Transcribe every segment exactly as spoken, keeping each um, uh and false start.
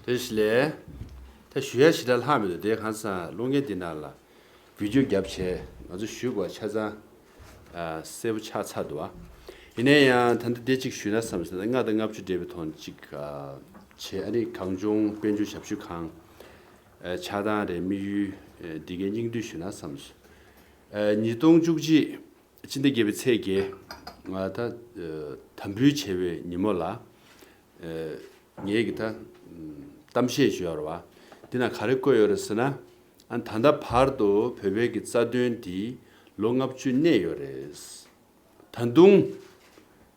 རེད་ལས། ད་ཞུ་ཡ་ཞེ་དྲག་ལྷག་མི་འདུག་དེ་གང་ཟེར་ན་གློག་བརྙན་འདི་ནང་ལ་བི་ཌིའོ་བརྒྱབ་བྱས་ང་ཚོ་ཞུ་དགོས་ཆ་ཚང་ཨ་གསལ་པོ་ཆགས་ཚར་འདུག་ཨ། ཡིན་ན་ཡང་ད་ལྟ་དེ་གཅིག་ཞུས་ན་བསམ་སོང་། ལྔ་དང་ལྔ་བཅུ་འདྲེས་པའི་ཐོག་ནས་གཅིག་ཨ་བྱས། ཨ་ནི་གངས་ལྗོངས་དཔལ་འབྱོར་ཞབས་ཞུ་ཁང་ཨ་ཆགས་སྟངས་རེད། དམིགས་ཡུལ་ཨ་འདི་གའི་སྙིང་བསྡུས་ཞུས་ན་བསམ་སོང་། ཨ་ཉིས་སྟོང་བཅུ་གཅིག་སྤྱི་ཟླ་བརྒྱད་པའི་ཚེས་བརྒྱད། ང་ད་ཨ་དམ་འབུལ་བྱས་པའི་ཉིན་མོ་ལ་ཨ་ངས་གི་ད་ཨ་གཏམ་བཤད་ཞུ་ཡ་རེད་བ། འདི་ན་ག་རེ་བཀོད་ཡོད་རེད་ཟེར་ན། ཨ་ད་ལྟ་བར་དུ་བོད་པའི་གི་རྩ་དོན་འདི་ལོ་ལྔ་བཅུ་གནས་ཡོད་རེད། ད་དུང་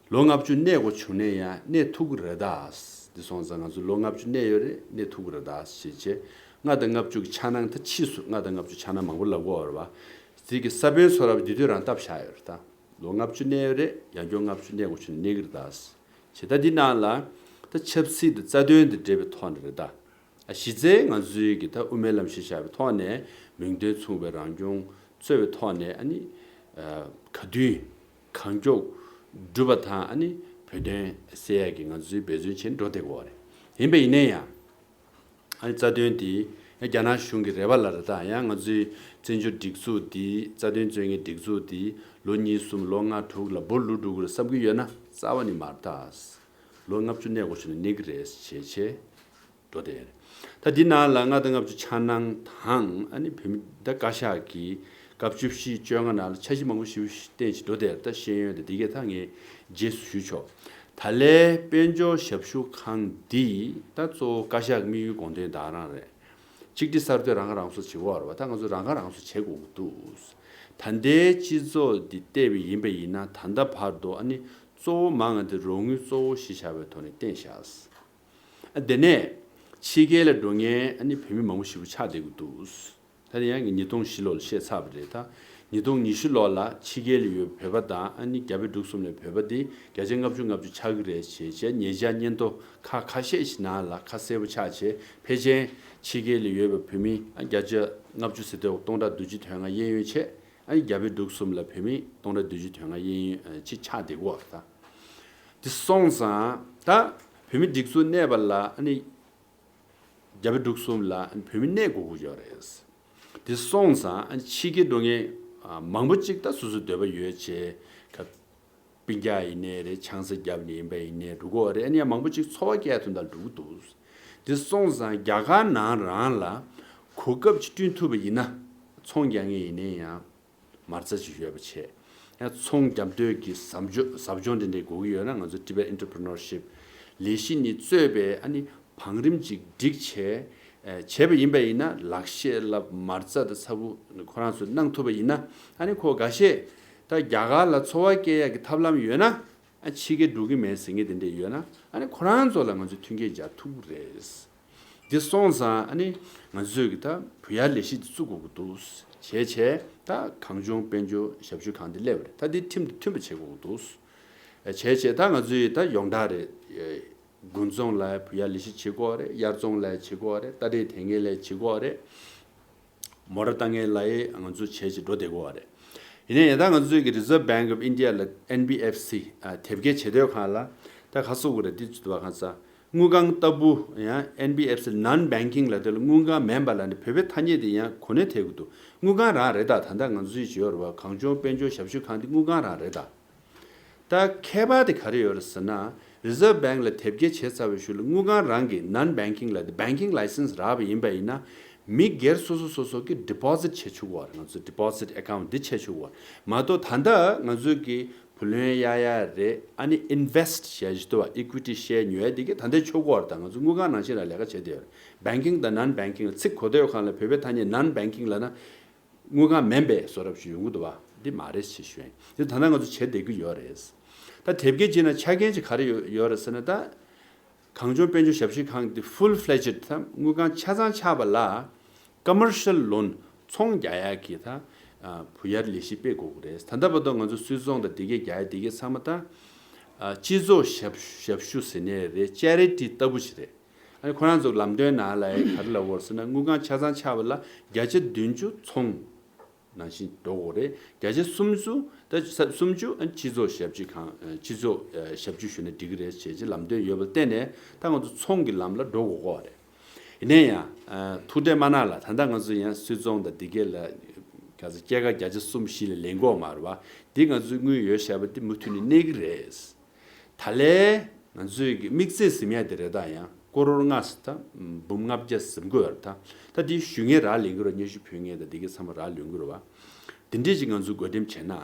ལོ་ལྔ་བཅུ་གནས་དགོས་བྱུང་ནས་ཡང་གནས་ཐུབ་ཀྱི་རེད་ད། འདི་སོང་ཙང་ང་ཚོ་ལོ་ལྔ་བཅུ་གནས་ཡོད་རེད། གནས་ཐུབ་ཀྱི་རེད་ད་ཞེས་བྱས། ལྔ་དང་ལྔ་བཅུ་གི་འཆར་སྣང་ད་ཕྱིས་སུ་ལྔ་དང་ལྔ་བཅུ་འཆར་སྣང་མང་པོ་ལབ་ཀྱི་ཡོད་རེད་བ། དེ་གི་ས་བོན་ཚོ་རབ་དེ་དུས་རང་བཏབ་བཞག་ཡོད་རེད་ད། ལོ་ལྔ་བཅུ་གནས་ཡོད་རེད། ཡང་བསྐྱར་ལྔ་བཅུ་གནས་དགོས་བྱུང་ནས་གནས་ཀྱི་རེད་ད། བྱས་ད་འདི་ནང་ལ་ད་ཆབ་སྲིད་དང་རྩ་དོན་དང་འབྲེལ་བའི་ཐོག་ནས་རེད་ད། ཨ་གཞི་རྩའི་ང་ཚོའི་གི་ད་དབུ་མའི་ལམ་གཞི་བཞག་པའི་ཐོག་ནས་མིང་དོན་མཚུངས་པའི་རང་སྐྱོང་རྩོད་པའི་ཐོག་ནས་ཨ་ནི་ཨ་ག་དུས་གང་མགྱོགས་འགྲུབ་པ་དང་ཨ་ནི་བོད་དོན་སེལ་ཡག་གི་ང་ཚོའི་འབད་བརྩོན་བྱས་ནས་འགྲོ་བསྡད་དགོས་པ་རེད། ཡིན་པ་ཡིན་ན་ཡང་ཨ་ནི་རྩ་དོན་དེ་རྒྱ་ནག་གཞུང་གི་རེ་བ་ལ་རེད་ད། ཡང་ང་ཚོའི་བཙན་བྱོལ་སྒྲིག་འཛུགས་འདི་རྩ་དོན་རྩོད་མཁན་སྒྲིག་འཛུགས་འདི་ལོ་གཉིས་གསུམ་ལོ་ལྔ་དྲུག་ལ་འབུར་ལུག་འགྲོ་གི་རེད་བསམ་གྱི་ཡོད་ན་རྩ་བ་ནས་མ་རེད་ད། ལོ་ལྔ་བཅུ་གནས་དགོས་བྱུང་ན་གནས་ཀྱི་རེད་བྱས་བྱས། འགྲོ་བསྡད་ཡོད་རེད། ད་འདི་ནང་ལ་ལྔ་དང་ལྔ་བཅུ་འཆར་སྣང་དང་ཨ་ནི་བོད་མི་ད་བཀའ་ཤག་གི་སྐབས་བཅུ་བཞི་བཅོ་ལྔ་ནང་ལ་འཆར་གཞི་མང་པོ་ཞེ་པོ་ཞིག་བཏིང་བྱས་འགྲོ་བསྡད་ཡོད་རེད། ད་ཤེས་ཡོན་དང་འདི་གས་ད་ངས་རྗེས་སུ་ཞུས་ཆོག་ད་ལས་དཔལ་འབྱོར་ཞབས་ཞུ་ཁང་འདི་ད་གཙོ་བོ་བཀའ་ཤག་གི་དམིགས་ཡུལ་དགོངས་དོན་ད་རང་རེད། གཅིག་སྒྲིལ་གསར་གཏོད་རང་ཁ་རང་གསོ་བྱེད་དགོས་རེད་བ། ད་ང་ཚོ་རང་ཁ་རང་གསོ་བྱེད་དགོས་ཀྱི་འདུག་ད་ལྟའི་སྤྱི་ཚོགས་འདི་བལྟས་པ་ཡིན་པ་ཡིན་ན་ད་ལྟ་བར་དུ་ཨ་ནི་གཙོ་བོ་མང་ང་འདི་རོགས་དངུལ་གཙོ་བོ་གཞི་བཞག་པའི་ཐོག་ནས་བཏིང་བཞག་དེ་ནས་ཕྱི་རྒྱལ་ལ་འགྲོ་མཁན་ཨ་ནི་བོད་མི་མང་པོ་ཞེ་པོ་ཆགས་བསྡད་ཀྱི་འདུག་ད་དེ་ཡང་ཉིས་སྟོང་བཞི་ལོ་ལ་བཤད་ཚར་བ་རེད། ད་ཉིས་སྟོང་ཉི་ཤུ་ལོ་ལ་ཕྱི་རྒྱལ་ལ་ཡོད་བོད་པ་དང་ཨ་ནི་རྒྱ་བལ་འབྲུག་གསུམ་ལ་བོད་པ་འདི་བརྒྱ་ཆ་ལྔ་བཅུ་ལྔ་བཅུ་ཆགས་ཀྱི་རེད་ཞེས་བྱས་ཉེ་ཆར་སྙན་ཐོ་ཁག་ཁ་ཤས་ཤིག་ནང་ལ་ཁ་གསལ་པོ་ཆགས་བྱས། ཕལ་ཆེར་ཕྱི་རྒྱལ་ལ་ཡོད་པའི་བོད་མི་ཨ་བརྒྱ་ཆ་ལྔ་བཅུ་ཟེར་དུས་སྟོང་ཕྲག་བདུན་ཅུ་དོན་ལྔ་གཡས་གཡོན་བྱས། ཨ་ནི་རྒྱ་བལ་འབྲུག་གསུམ་ལ་བོད་མི་སྟོང་ཕྲག་བདུན་ཅུ་དོན་ལྔ་གཡས་གཡོན་ཅིག་ཆགས་བསྡད་ཀྱི་ཡོད་རེད་ད། དེ་སོང་ཙང་ད་བོད་མི་སྒྲིག་འཛུགས་གནས་པ་ལ་ཨ་ནི་རྒྱ་བལ་འབྲུག་གསུམ་ལ་ཨ་ནི་བོད་མི་གནས་དགོས་ཀྱི་ཡོད་རེད། དེ་སོང་ཙང་ཨ་ནི་ཕྱི་རྒྱལ་འགྲོ་མཁན་ཨ་མང་པོ་ཅིག་ད་སོ་སོའི་འདོད་པ་ཡོད་བྱས། ཁ་སྤུན་ཀྱག་ཡིན་ནའི་རེད། ཆང་ས་བརྒྱབ་ནས་ཡིན་པ་ཡིན་ནའི་འགྲོ་གི་ཡོད་རེད། ཨ་ནི་ཡང་མང་པོ་ཅིག་འཚོ་བ་སྐྱེལ་ཐུབ་ད་འགྲོ་གི་འདུག་དེ་སོང་ཙང་རྒྱ་གར་ནང་རང་ལ་གོ་སྐབས་ཅིག་བསྐྲུན་ཐུབ་པ་ཡིན་ན་ཚོང་རྒྱག་མཁན་ཡིན་ནའི་ཡང་མ་རྩ་ཅིག་ཡོད་པ་བྱས། ཡང་ཚོང་རྒྱབ་འདོད་ཀྱི་ཟབ་སྦྱོང་ཟབ་སྦྱོང་དེ་འདྲའི་དགོས་ཀྱི་ཡོད་ན་ང་ཚོ་Tibet Entrepreneurship ལས་གཞི་ནས་གཙོས་པའི་ཨ་ནི་བང་རིམ་ཅིག་བསྒྲིགས་བྱས། ཨ་བྱས་པ་ཡིན་པ་ཡིན་ན་ལག་ཤེས་ལ་མ་རྩ་དང་ཚ་བོ་ཁོ་རང་ཚོས་གནང་ཐུབ་པ་ཡིན་ན་ཨ་ནི་ཁོ་འགའ་ཤས་ད་རྒྱ་གར་ལ་འཚོ་བ་སྐྱེལ་ཡག་གི་ཐབས་ལམ་ཡོད་ན། ཨ་ཕྱི་རྒྱལ་འགྲོ་གི་མེད་ཟེར་མཁན་དེ་འདྲས་ཡོད་ན་ཨ་ནི་ཁོ་རང་ཚོ་ལ་ང་ཚོས་མཐུན་རྐྱེན་སྦྱར་ཐུབ་ཀྱི་རེད། འདི་སོང་ཙང་ཨ་ནི་ང་ཚོས་ཀྱི་ད་བུ་ཡར་ལས་གཞི་འདི་བཙུགས་དགོས་ཀྱི་འདུག་བྱས་བྱས་ད་གངས་ལྗོངས་དཔལ་འབྱོར་ཞབས་ཞུ་ཁང་འདི་སླེབས་པ་རེད། ད་འདི་ཁྲིམས་དང་མཐུན་པ་བྱེད་དགོས་ཀྱི་འདུག་བྱས་བྱས་ད་ང་ཚོས་ད་ཡོངས་གྲགས་རེད། དགུན་རྫོང་ལ་བུ་ཡར་ལས་གཞི་བྱེད་དགོས་རེད། དབྱར་རྫོང་ལ་བྱེད་དགོས་རེད། རྟ་དྲེལ་དེད་མཁན་ལ་བྱེད་དགོས་རེད། མོ་ཊ་བཏང་མཁན་ལ་ཡི་ང་ཚོ་བྱས་བྱས་འགྲོ་བསྡད་ཀྱི་ཡོད་རེད། ཡིན་ནའི་ཡང་ད་ང་ཚོའི་གི་Reserve Bank of India ལ་ཨེན་བི་ཨེཕ་སི་ཨ་དེབ་སྐྱེལ་བྱེད་སྡོད་ཁང་ལ་ད་ག་སོགས་ཀྱི་རེད། འདི་ཚོ་བ་གང་ས་དངུལ་ཁང་ལྟ་བུ་ཡང་ཨེན་བི་ཨེཕ་སི་Non Banking ལ་དེ་ལ་དངུལ་ཁང་མིན་པ་ལ་ནི་བོད་པའི་ཐ་སྙད་དེ་ཡང་གོ་གནས་ཐེབས་ཀྱི་འདུག་དངུལ་ཁང་རང་རེད་ད། ད་ལྟ་ང་ཚོའི་བྱེད་ཡོད་རེད་བ། གངས་ལྗོངས་དཔལ་འབྱོར་ཞབས་ཞུ་ཁང་འདི་དངུལ་ཁང་རང་རེད་ད། ད་ཁྱད་པར་དེ་ག་རེ་ཡོད་རེད་ཟེར་ན། Reserve Bank ལ་དེབ་སྐྱེལ་བྱས་ཚར་བའི་གཞུག་ལ་དངུལ་ཁང་རང་གིས་Non Banking ལ་དེ་Banking License རག་པ་ཡིན་པ་ཡིན་ན། མི་སྒེར་སོ་སོ་སོ་སོ་གིས་Deposit བྱེད་ཆོག་གི་ཡོད་རེད། ང་ཚོ་Deposit Account འདི་བྱེད་ཆོག་གི་ཡོད་རེད་མ་གཏོགས། ད་ལྟ་ང་ཚོ་གི་བུ་ལོན་གཡར་ཡ་རེད། ཨ་ནི་Invest བྱས་ཞིག་འདུག་བ། Equity Share ཉོ་ཡ་འདི་གི་ད་ལྟའི་ཆོག་གི་ཡོད་རེད། ད་ང་ཚོ་དངུལ་ཁང་ནང་བཞིན་ལ་ལས་ཀ་བྱེད་བསྡད་ཡོད་རེད། Banking དང་Non Banking ལ་ཚིག་གོ་བསྡད་ཡོད་གང་ལ་བོད་པའི་ཐ་སྙད་Non Banking ལབ་ན། དངུལ་ཁང་མིན་པའི་བཟོ་འདྲ་ཞིག་ཡོང་གི་འདུག་བ། འདི་མ་རེད་ཞེས་ཞུ་ཡིན། འདི་ད་ལྟ་ང་ཚོ་བྱེད་བསྡད་ཀྱི་ཡོད་རེད། ད་དེབ་སྐྱེལ་བྱས་ན་ཆ་རྐྱེན་ཅིག་ག་རེ་ཡོད་ཡོད་རེད་ཟེར་ན། ད་གངས་ལྗོངས་དཔལ་འབྱོར་ཞབས་ཞུ་ཁང་འདི་Full Fledged ད་དངུལ་ཁང་ཆ་ཚང་ཆགས་པ་ལ་Commercial Loan ཚོང་རྒྱག་ཡག་གི་ད་ཨ་བུ་ཡར་ལས་གཞི་སྤེལ་དགོས་ཀྱི་རེད། ད་ལྟ་བར་དུ་ང་ཚོ་སུད་ཚོང་དང་དེ་གའི་རྒྱག་ཡ་དེ་གའི་ཚང་མ་ད་ཨ་སྤྱི་ཚོགས་ཞབས་ཞབས་ཞུ་ཟེར་ནའི་རེད། Charity ལྟ་བུ་ཞིག་རེད། ཨ་ནི་ཁོ་རང་ཚོ་ལམ་སྟོན་ནང་ལ་ག་རེ་ལབ་ཡོད་ཟེར་ན། དངུལ་ཁང་ཆ་ཚང་ཆགས་པ་ལ་བརྒྱ་ཆ་བདུན་ཅུ་ཚོང་ནང་བཞིན་འགྲོ་དགོས་རེད། བརྒྱ་ཆ་སུམ་ཅུ་ད་ས་སུམ་ཅུ་ཨ་ནི་སྤྱི་ཚོགས་ཞབས་ཕྱི་ཁང་ཨ་སྤྱི་ཚོགས་ཨ་ཞབས་ཞུ་ཞུས་ན་འགྲིག་གི་རེད་ཅེས་ཅེས་ལམ་སྟོན་ཡོད་པ་བརྟེན་ནས་ད་ང་ཚོ་ཚོང་གི་ལམ་ལ་འགྲོ་དགོས་ཀྱི་ཡོད་རེད། ཡིན་ན་ཡང་ཐུགས་ཁྲལ་མ་གནང་ལ། ད་ལྟ་ང་ཚོ་ཡང་སུད་ཚོང་དང་འདི་གས་ལ་ག་ཚོད་སྐྱེད་ཀ་བརྒྱ་ཆ་གསུམ་བཞི་ལས་ལེན་གྱི་ཡོད་མ་རེད་བ། འདི་ང་ཚོའི་དངུལ་ཡོད་བཞག་པ་འདི་མུ་མཐུད་ནས་གནས་ཀྱི་རེད། ད་ལན་ང་ཚོའི་གི་དམིགས་བརྩེ་ཟིན་ཡ་དེ་རེད། ད་ཡང་ཀོ་རོར་ལྔ་ཟིན། ད་འབུམ་ལྔ་བརྒྱ་ཟིན་གྱི་ཡོད་རེད། ད་ད་འདི་ཞུ་མཁན་རག་ལས་ཀྱི་རེད། སྙན་ཞུ་ཕུལ་མཁན་དང་འདི་གས་ཚང་མ་རག་ལས་ཀྱི་རེད་བ། དེ་འདྲས་ཅིག་ང་ཚོས་བགོ་འགྲེམས་བྱས་ན།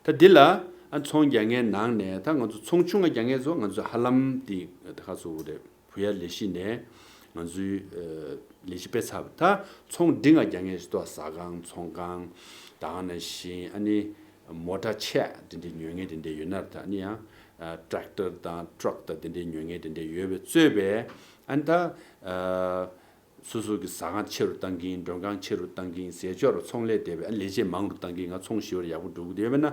ད་འདི་ལ་ཨ་ཚོང་རྒྱག་མཁན་ནང་ནས་ད་ང་ཚོ་ཚོང་ཆུང་ང་རྒྱག་མཁན་ཚོ་ང་ཚོ་ཧ་ལམ་འདི་ད་ག་ཚོད་རེད། བུ་ཡ་ལས་གཞི་ནས་ང་ཚོའི་ཨ་ལས་གཞི་སྤེལ་ཚར་བ། ད་ཚོང་འབྲིང་ང་རྒྱག་མཁན་ཞིག་ཏུ་ཟ་ཁང་ཚོང་ཁང་དང་ནང་བཞིན་ཨ་ནི་མོ་ཊ་ཆེ་དེ་འདྲའི་ཉོ་མཁན་དེ་འདྲ་ཡོད་ན། ད་ཨ་ནི་ཡང་ཊེག་ཊར་དང་ཊག་དང་དེ་འདྲའི་ཉོ་མཁན་དེ་འདྲ་ཡོད་པའི་གཙོས་པའི་ཨ་ནི་ད་ཨ། སོ་སོ་གི་ཟ་ཁང་ཆེ་རུ་བཏང་གིན། མགྲོན་ཁང་ཆེ་རུ་བཏང་གིན། ཟས་མཆོག་རུ་ཚོང་ལས་དེ་བས་ལས་བྱེད་མང་རུ་བཏང་གིན། ང་ཚོང་ཞེ་པོ་ཡག་པོ་འགྲོ་གི་འདུག་ཡོད་པ་ན།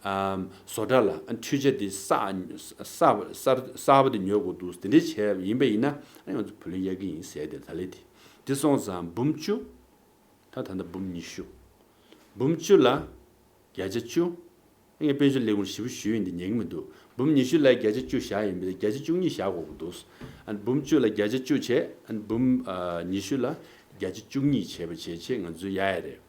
ཨམ། བཟོ་གྲྭ་ལ་ཨ་འཕྲུལ་ཆས་དེ་གསར་གསར་གསར་གསར་པ་དེ་ཉོ་དགོས་འདུག་དེ་འདྲའི་བྱས་ཡིན་པ་ཡིན་ན། ཨ་ང་ཚོ་བུ་ལོན་གཡར་གི་ཡིན་ཟེར། དེ་ད་ལས་དེ་དེ་སོང་ཙང་འབུམ་བཅུ། ད་ད་ལྟ་འབུམ་ཉི་ཤུ། འབུམ་བཅུ་ལ་བརྒྱ་ཆ་བཅུ། ངས་དཔལ་འབྱོར་ལས་ཁུངས་ཞིབ་པོ་ཞུས་ཡིན་དེ་ཉན་གི་མི་འདུག་འབུམ་ཉི་ཤུ་ལ་བརྒྱ་ཆ་བཅུ་བཞག་ཡིན་པས་བརྒྱ་ཆ་བཅུ་གཉིས་བཞག་དགོས་ཀྱི་འདུག་ཨ་འབུམ་བཅུ་ལ་བརྒྱ་ཆ་བཅུ་བྱས། ཨ་འབུམ་ཨ་ཉི་ཤུ་ལ་བརྒྱ་ཆ་བཅུ་གཉིས་བྱས་པ་བྱས་བྱས་ང་ཚོས་གཡར་ཡ་རེད།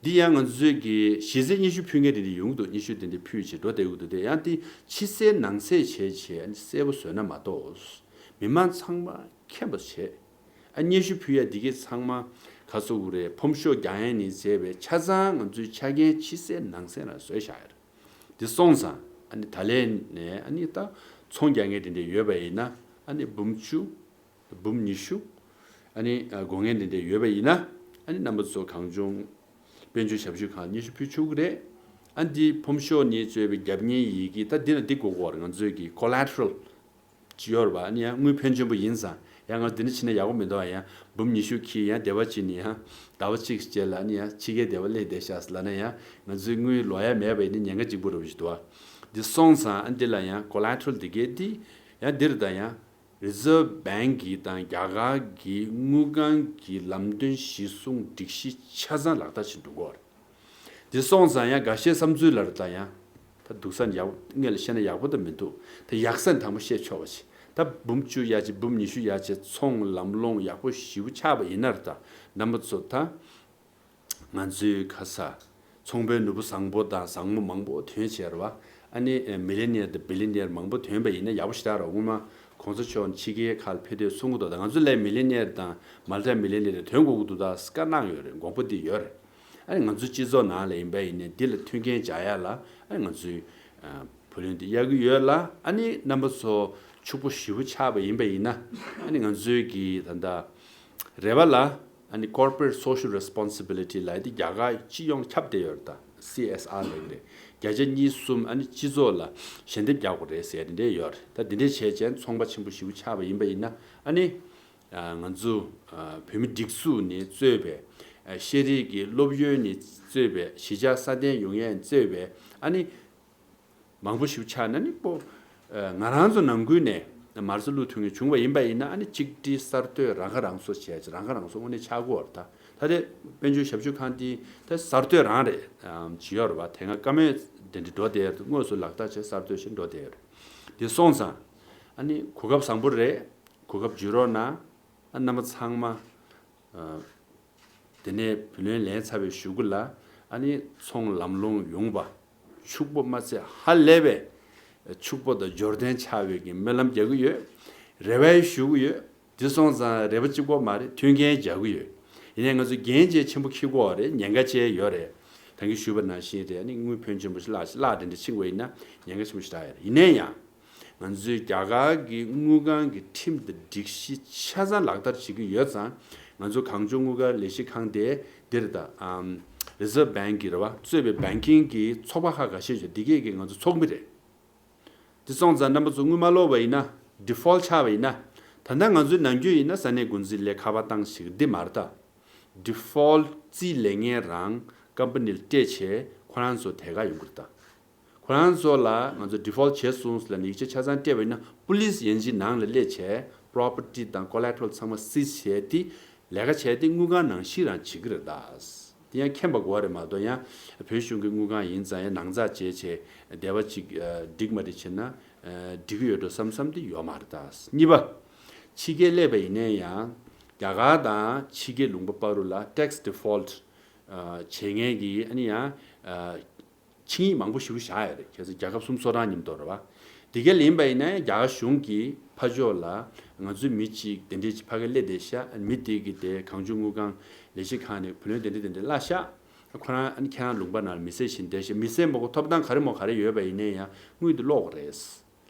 འདི་ཡང་ང་ཚོས་ཀྱི་གཞི་རྩའི་སྙན་ཞུ་ཕུལ་མཁན་དེ་འདྲ་ཡོང་གི་འདུག་སྙན་ཞུ་དེ་འདྲ་ཕུལ་བྱས་འགྲོ་བསྡད་ཀྱི་འདུག་དེ་ཡང་དེ་ཕྱི་གསལ་ནང་གསལ་བྱས་བྱས་ཨ་ནི་གསལ་པོ་བཟོས་ན་མ་གཏོགས་མི་མང་ཚང་མ་མཁྱེན་པ་བྱས། ཨ་སྙན་ཞུ་ཕུལ་ཡ་འདི་གའི་ཚང་མ་ག་ཚོད་དགོས་རེད། ཕོམ་ཤོག་རྒྱག་ཡ་ནས་བྱས་པའི་ཆ་ཚང་ང་ཚོའི་ཆ་རྐྱེན་ཕྱི་གསལ་ནང་གསལ་རང་བཟོས་བཞག་ཡ་རེད། འདི་སོང་ཙང་ཨ་ནི་ད་ལན་ནས་ཨ་ནི་ད་ཚོང་རྒྱག་མཁན་དེ་འདྲ་ཡོད་པ་ཡིན་ན། ཨ་ནི་འབུམ་བཅུ། འབུམ་ཉི་ཤུ། ཨ་ནི་ཨ་དགོས་མཁན་དེ་འདྲ་ཡོད་པ་ཡིན་ན། ཨ་ནི་རྣམ་པ་ཚོ་གངས་ལྗོངས་དཔལ་འབྱོར་ཞབས་ཞུ་ཁང་སྙན་ཞུ་ཕུལ་ཆོག་གི་རེད། ཨ་འདི་ཕོམ་ཤོག་ནས་བཙོས་པའི་རྒྱབ་གཉེར་ཡི་གེ་ད་འདི་ལ་འདི་དགོས་ཀྱི་ཡོད་རེད། ང་ཚོའི་གི་ཀོ་ལ་ཊི་རལ་ཅིག་ཡོད་རེད་པ། ཨ་ནི་ཡང་དངུལ་ཕོན་ཆེན་པོ་ཡིན་ཙང་། ཡང་ང་འདི་འདྲ་བྱས་ན་ཡག་པོ་མི་འདུག་ཨ་ཡང་འབུམ་ཉི་ཤུ་ཁྱེར་ཡང་སྡེ་བ་གཅིག་ནས་ཡང་ཟླ་བ་གཅིག་རྗེས་ལ་ཨ་ནི་ཡང་ཕྱི་རྒྱལ་སྡེ་བ་སླེབས་བསྡད་ཤག་ཟེར་ལབ་ན་ཡང་ང་ཚོའི་དངུལ་ལོག་ཡ་མེད་པ་ཡིན་ན་ཉེན་ཁ་གཅིག་པོ་རེད་པ་ཞིག་འདུག་ཨ། འདི་སོང་ཙང་ཨ་འདི་ལ་ཡང་ཀོ་ལ་ཊི་རལ་འདི་གས་འདི་ཡང་འདིར་དང་ཡང་རི་ཛར་བ་བྷེང་གི་དང་རྒྱ་གར་གྱི་དངུལ་ཁང་གི་ལམ་སྟོན་གཞི་བཟུང་སྒྲིག་གཞི་ཆ་ཚང་ལག་བསྟར་བྱེད་འགྲོ་གི་ཡོད་རེད། དེ་སོང་ཙང་ཡང་འགའ་ཤས་བསམ་ཚུལ་ལ་རེད་ད་ཡང་། ད་སྡུག་ས་ཡག་པོ་སྔོན་ལ་བཤད་ན་ཡག་པོ་ད་མི་འདུག་ད་ཡག་ས་དང་པོ་བཤད་ཆོག་པ་ཞིག་ད་འབུམ་བཅུ་ཡ་ཆེ་འབུམ་ཉི་ཤུ་ཡ་ཆེ་ཚོང་ལམ་ལྷོང་ཡག་པོ་ཞེ་པོ་ཆགས་པ་ཡིན་ན་རེད་ད། རྣམ་པ་ཚོ་ད། ང་ཚོའི་ཁ་ས། ཚོང་པའི་ནོར་བུ་བཟང་པོ་དང་བཟང་མོ་མང་པོ་ཐོན་བྱས་རེད་བ། ཨ་ནི་མི་ལི་ནེར་དང་བི་ལི་ནེར་མང་པོ་ཐོན་པ་ཡིན་ན་ཡག་པོ་ཞེ་དྲག་རེད། སྔོན་མ་གོང་ས་མཆོག་ཕྱི་རྒྱལ་ཁག་ལ་ཕེབས་དུས་གསུང་གི་འདུག་ད་ང་ཚོ་ལས་མི་ལི་ནེར་དང་མལ་ཊི་མི་ལི་ནེར་ཐོན་དགོས་ཀྱི་འདུག་ད་བཀའ་གནང་ཡོད་རེད། དགོངས་པ་འདི་ཡོད་རེད། ཨ་ནི་ང་ཚོའི་སྤྱི་ཚོགས་ནང་ལ་ཡིན་པ་ཡིན་ནའི་འདི་ལ་མཐུན་རྐྱེན་སྦྱར་ཡ་ལ་ཨ་ནི་ང་ཚོའི་བུ་ལོན་འདི་གཡར་གྱི་ཡོད་ལ། ཨ་ནི་རྣམ་པ་ཚོ་ཕྱུག་པོ་ཞེ་པོ་ཆགས་པ་ཡིན་པ་ཡིན་ན་ཨ་ནི་ང་ཚོའི་གི་ད་ལྟ་རེ་བ་ལ། ཨ་ནི་Corporate Social Responsibility ལབ་ཡ་དེ་རྒྱ་གར་སྤྱི་ཡོངས་ཁྱབ་བསྡད་ཡོད་རེད་ད། སི་ཨེས་ཨར་ལབ་ཀྱི་རེད། བརྒྱ་ཆ་གཉིས་གསུམ་ཨ་ནི་སྤྱི་ཚོགས་ལ་ཞལ་འདེབས་རྒྱག་དགོས་རེད་ཟེར་ཡ་དེ་འདྲས་ཡོད་རེད། ད་དེ་འདྲས་བྱས་བྱས་ཚོང་པ་ཆེན་པོ་ཞེ་པོ་ཆགས་པ་ཡིན་པ་ཡིན་ན་ཨ་ནི། ཨ་ང་ཚོ་ཨ་བོད་མི་སྒྲིག་འཛུགས་ནས་གཙོས་པའི་ཨ་ཤེས་རིག་གི་སློབ་ཡོན་ནས་གཙོས་པའི་གཞིས་ཆགས་སྲ་བརྟན་ཡོང་ཡས་གཙོས་པའི་ཨ་ནི། མང་པོ་ཞིག་ཆགས་ན་ནི་པོ། ཨ་ང་རང་ཚོ་ནང་ཁུལ་ནས་མར་ཚ་བླུག་ཐུབ་མཁན་བྱུང་བ་ཡིན་པ་ཡིན་ན་ཨ་ནི་གཅིག་སྒྲིལ་གསར་གཏོད་རང་ཁ་རང་གསོ་བྱས་ཚེ་རང་ཁ་རང་གསོ་དངོས་གནས་ཆགས་ཀྱི་ཡོད་རེད་ད། ད་ལྟའི་དཔལ་འབྱོར་ཞབས་ཞུ་ཁང་འདི་ད་གསར་གཏོད་རང་རེད། ཨམ་ཇི་ཡོད་རེད་བ། དེ་སྔ་བཀའ་མོལ་དེ་འདྲ་འགྲོ་བསྡད་ཡོད་རེད། དངོས་སུ་ལག་བསྟར་བྱས་གསར་གཏོད་བྱས་འགྲོ་བསྡད་ཡོད་རེད། དེ་སོང་ཙང་ཨ་ནི་གོ་སྐབས་བཟང་པོ་རེད། གོ་སྐབས་བརྒྱུད་རོགས་གནང་། ཨ་རྣམ་པ་ཚང་མ། ཨ། དེ་ནས་བུ་ལོན་ལེན་ཚར་བའི་གཞུག་གུ་ལ་ཨ་ནི་ཚོང་ལམ་ལྷོང་ཡོང་བ། ཕྱུག་པོ་མ་ཚད་ཧ་ལས་པའི་ཕྱུག་པོ་དང་འབྱོར་ལྡན་ཆགས་པའི་གི་སྨོན་ལམ་རྒྱག་གི་ཡོད། རེ་བ་ཞུ་གི་ཡོད། དེ་སོང་ཙང་རེ་བ་གཅིག་པོ་མ་རེད། མཐུན་རྐྱེན་སྦྱར་གི་ཡོད། ཡིན་ནའི་ང་ཚོ་འགན་བཅས་ཆེན་པོ་འཁྱེར་དགོས་པ་རེད། ཉེན་ཁ་བཅས་ཡོད་རེད། ད་གིན་ཞུས་པ་ནང་བཞིན་རེད། ཨ་ནི་དངུལ་ཕོན་ཆེན་པོ་ཞིག་བརླག་བརླག་དེ་འདྲ་ཕྱིན་པ་ཡིན་ན་ཉེན་ཁ་ཆེན་པོ་ཞིག་རག་ཡོད་རེད། ཡིན་ན་ཡང་། ང་ཚོའི་རྒྱ་གར་གྱི་དངུལ་ཁང་གི་ཁྲིམས་དང་སྒྲིག་གཞི་ཆ་ཚང་ལག་བསྟར་བྱེད་ཀྱི་ཡོད་ཙང་། ང་ཚོ་གངས་ལྗོངས་དངུལ་ཁང་ལས་གཞི་ཁང་དེ་འདིར་དང་ཨམ་Reserve Bank གི་རེད་བ། གཙོས་པའི་banking གི་ཚོགས་པ་ཁག་འགའ་ཤས་ཡོད། འདི་གས་ཀྱི་ང་ཚོ་ཚོགས་མི་རེད། དེ་སོང་ཙང་རྣམ་པ་ཚོ་དངུལ་མ་སློག་པ་ཡིན་ན། default ཆགས་པ་ཡིན་ན། ད་ལྟ་ང་ཚོའི་ནང་རྒྱུན་ཡིན་ན་ས་གནས་འགོ་འཛིན་ལས་ཁ་པར་བཏང་ཞིག་འདི་མ་རེད་ད། default རྩིས་ལེན་མཁན་རང་company ལ་སྤྲད་བྱས་ཁོ་རང་ཚོ་དེ་ག་ཡོང་གི་རེད་ད། ཁོ་རང་ཚོ་ལ་ང་ཚོ་default བྱས་སོང་ཟེར་ལབ་ནས་ཡིག་ཆ་ཆ་ཚང་སྤྲད་པ་ཡིན་ན་police ཡན་ཆད་ནང་ལ་སླེབས་བྱས་property དང་collateral ཚང་མ་seize བྱས་ཏེ་ལས་ཀ་བྱས་ཏེ་དངུལ་ཁང་ནང་བཞིན་རང་བྱེད་ཀྱི་རེད་ད། དེ་ཡང་མཁྱེན་པ་དགོས་པ་རེད་མ་གཏོགས་ཡང་བོད་གཞུང་གི་དངུལ་ཁང་ཡིན་ཙང་ཡང་ནང་ཚགས་བྱས་བྱས་སྡེ་བ་གཅིག་ཨ་སྒྲིག་མ་སྒྲིག་བྱས་ན་ཨ་འགྲིག་གི་ཡོད་འགྲོ་བསམ་བསམ་དེ་ཡོད་མ་རེད་ད། གཉིས་པ། ཕྱི་རྒྱལ་སླེབས་པ་ཡིན་ན་ཡང་ རྒྱ་གར་དང་ཕྱི་རྒྱལ་ལུང་པ་བར་དུ་ལ་tax default ཨ་བྱེད་མཁན་གྱི་ཨ་ནི་ཡང་ཨ་ཆིངས་ཡིག་མང་པོ་ཞིག་བཞག་ཡོད་རེད། ཁྱེད་ཚོ་རྒྱལ་ཁབ་སུམ་ཅུ་སོ་གྲངས་མཉམ་དུ་རེད་བ། དེ་ག་ལ་ཡིན་པ་ཡིན་ན་རྒྱ་གར་གཞུང་གིས་ཕར་ཕྱོགས་ལ་ང་ཚོའི་མི་གཅིག་དེ་འདྲས་ཅིག་ཕ་གིར་སླེབས་བསྡད་ཤག་མི་དེ་གིས་དེ་གང་བྱུང་དངུལ་ཁང་ལས་བྱེད་ཁང་ནས་བུ་ལོན་དེ་འདྲས་དེ་འདྲས་བརླགས་ཤག་ཁོ་རང་ཨ་ནི་ཁྱེད་རང་ལུང་པ་ནང་ལ་མི་སེར་བཞིན་བསྡད་ཤག་མི་སེར་མ་གོ་ཐོབ་ཐང་ག་རེ་མོ་ག་རེ་ཡོད་པ་ཡིན་ནའི་ཡང་དངུལ་དེ་སློག་དགོས་རེད།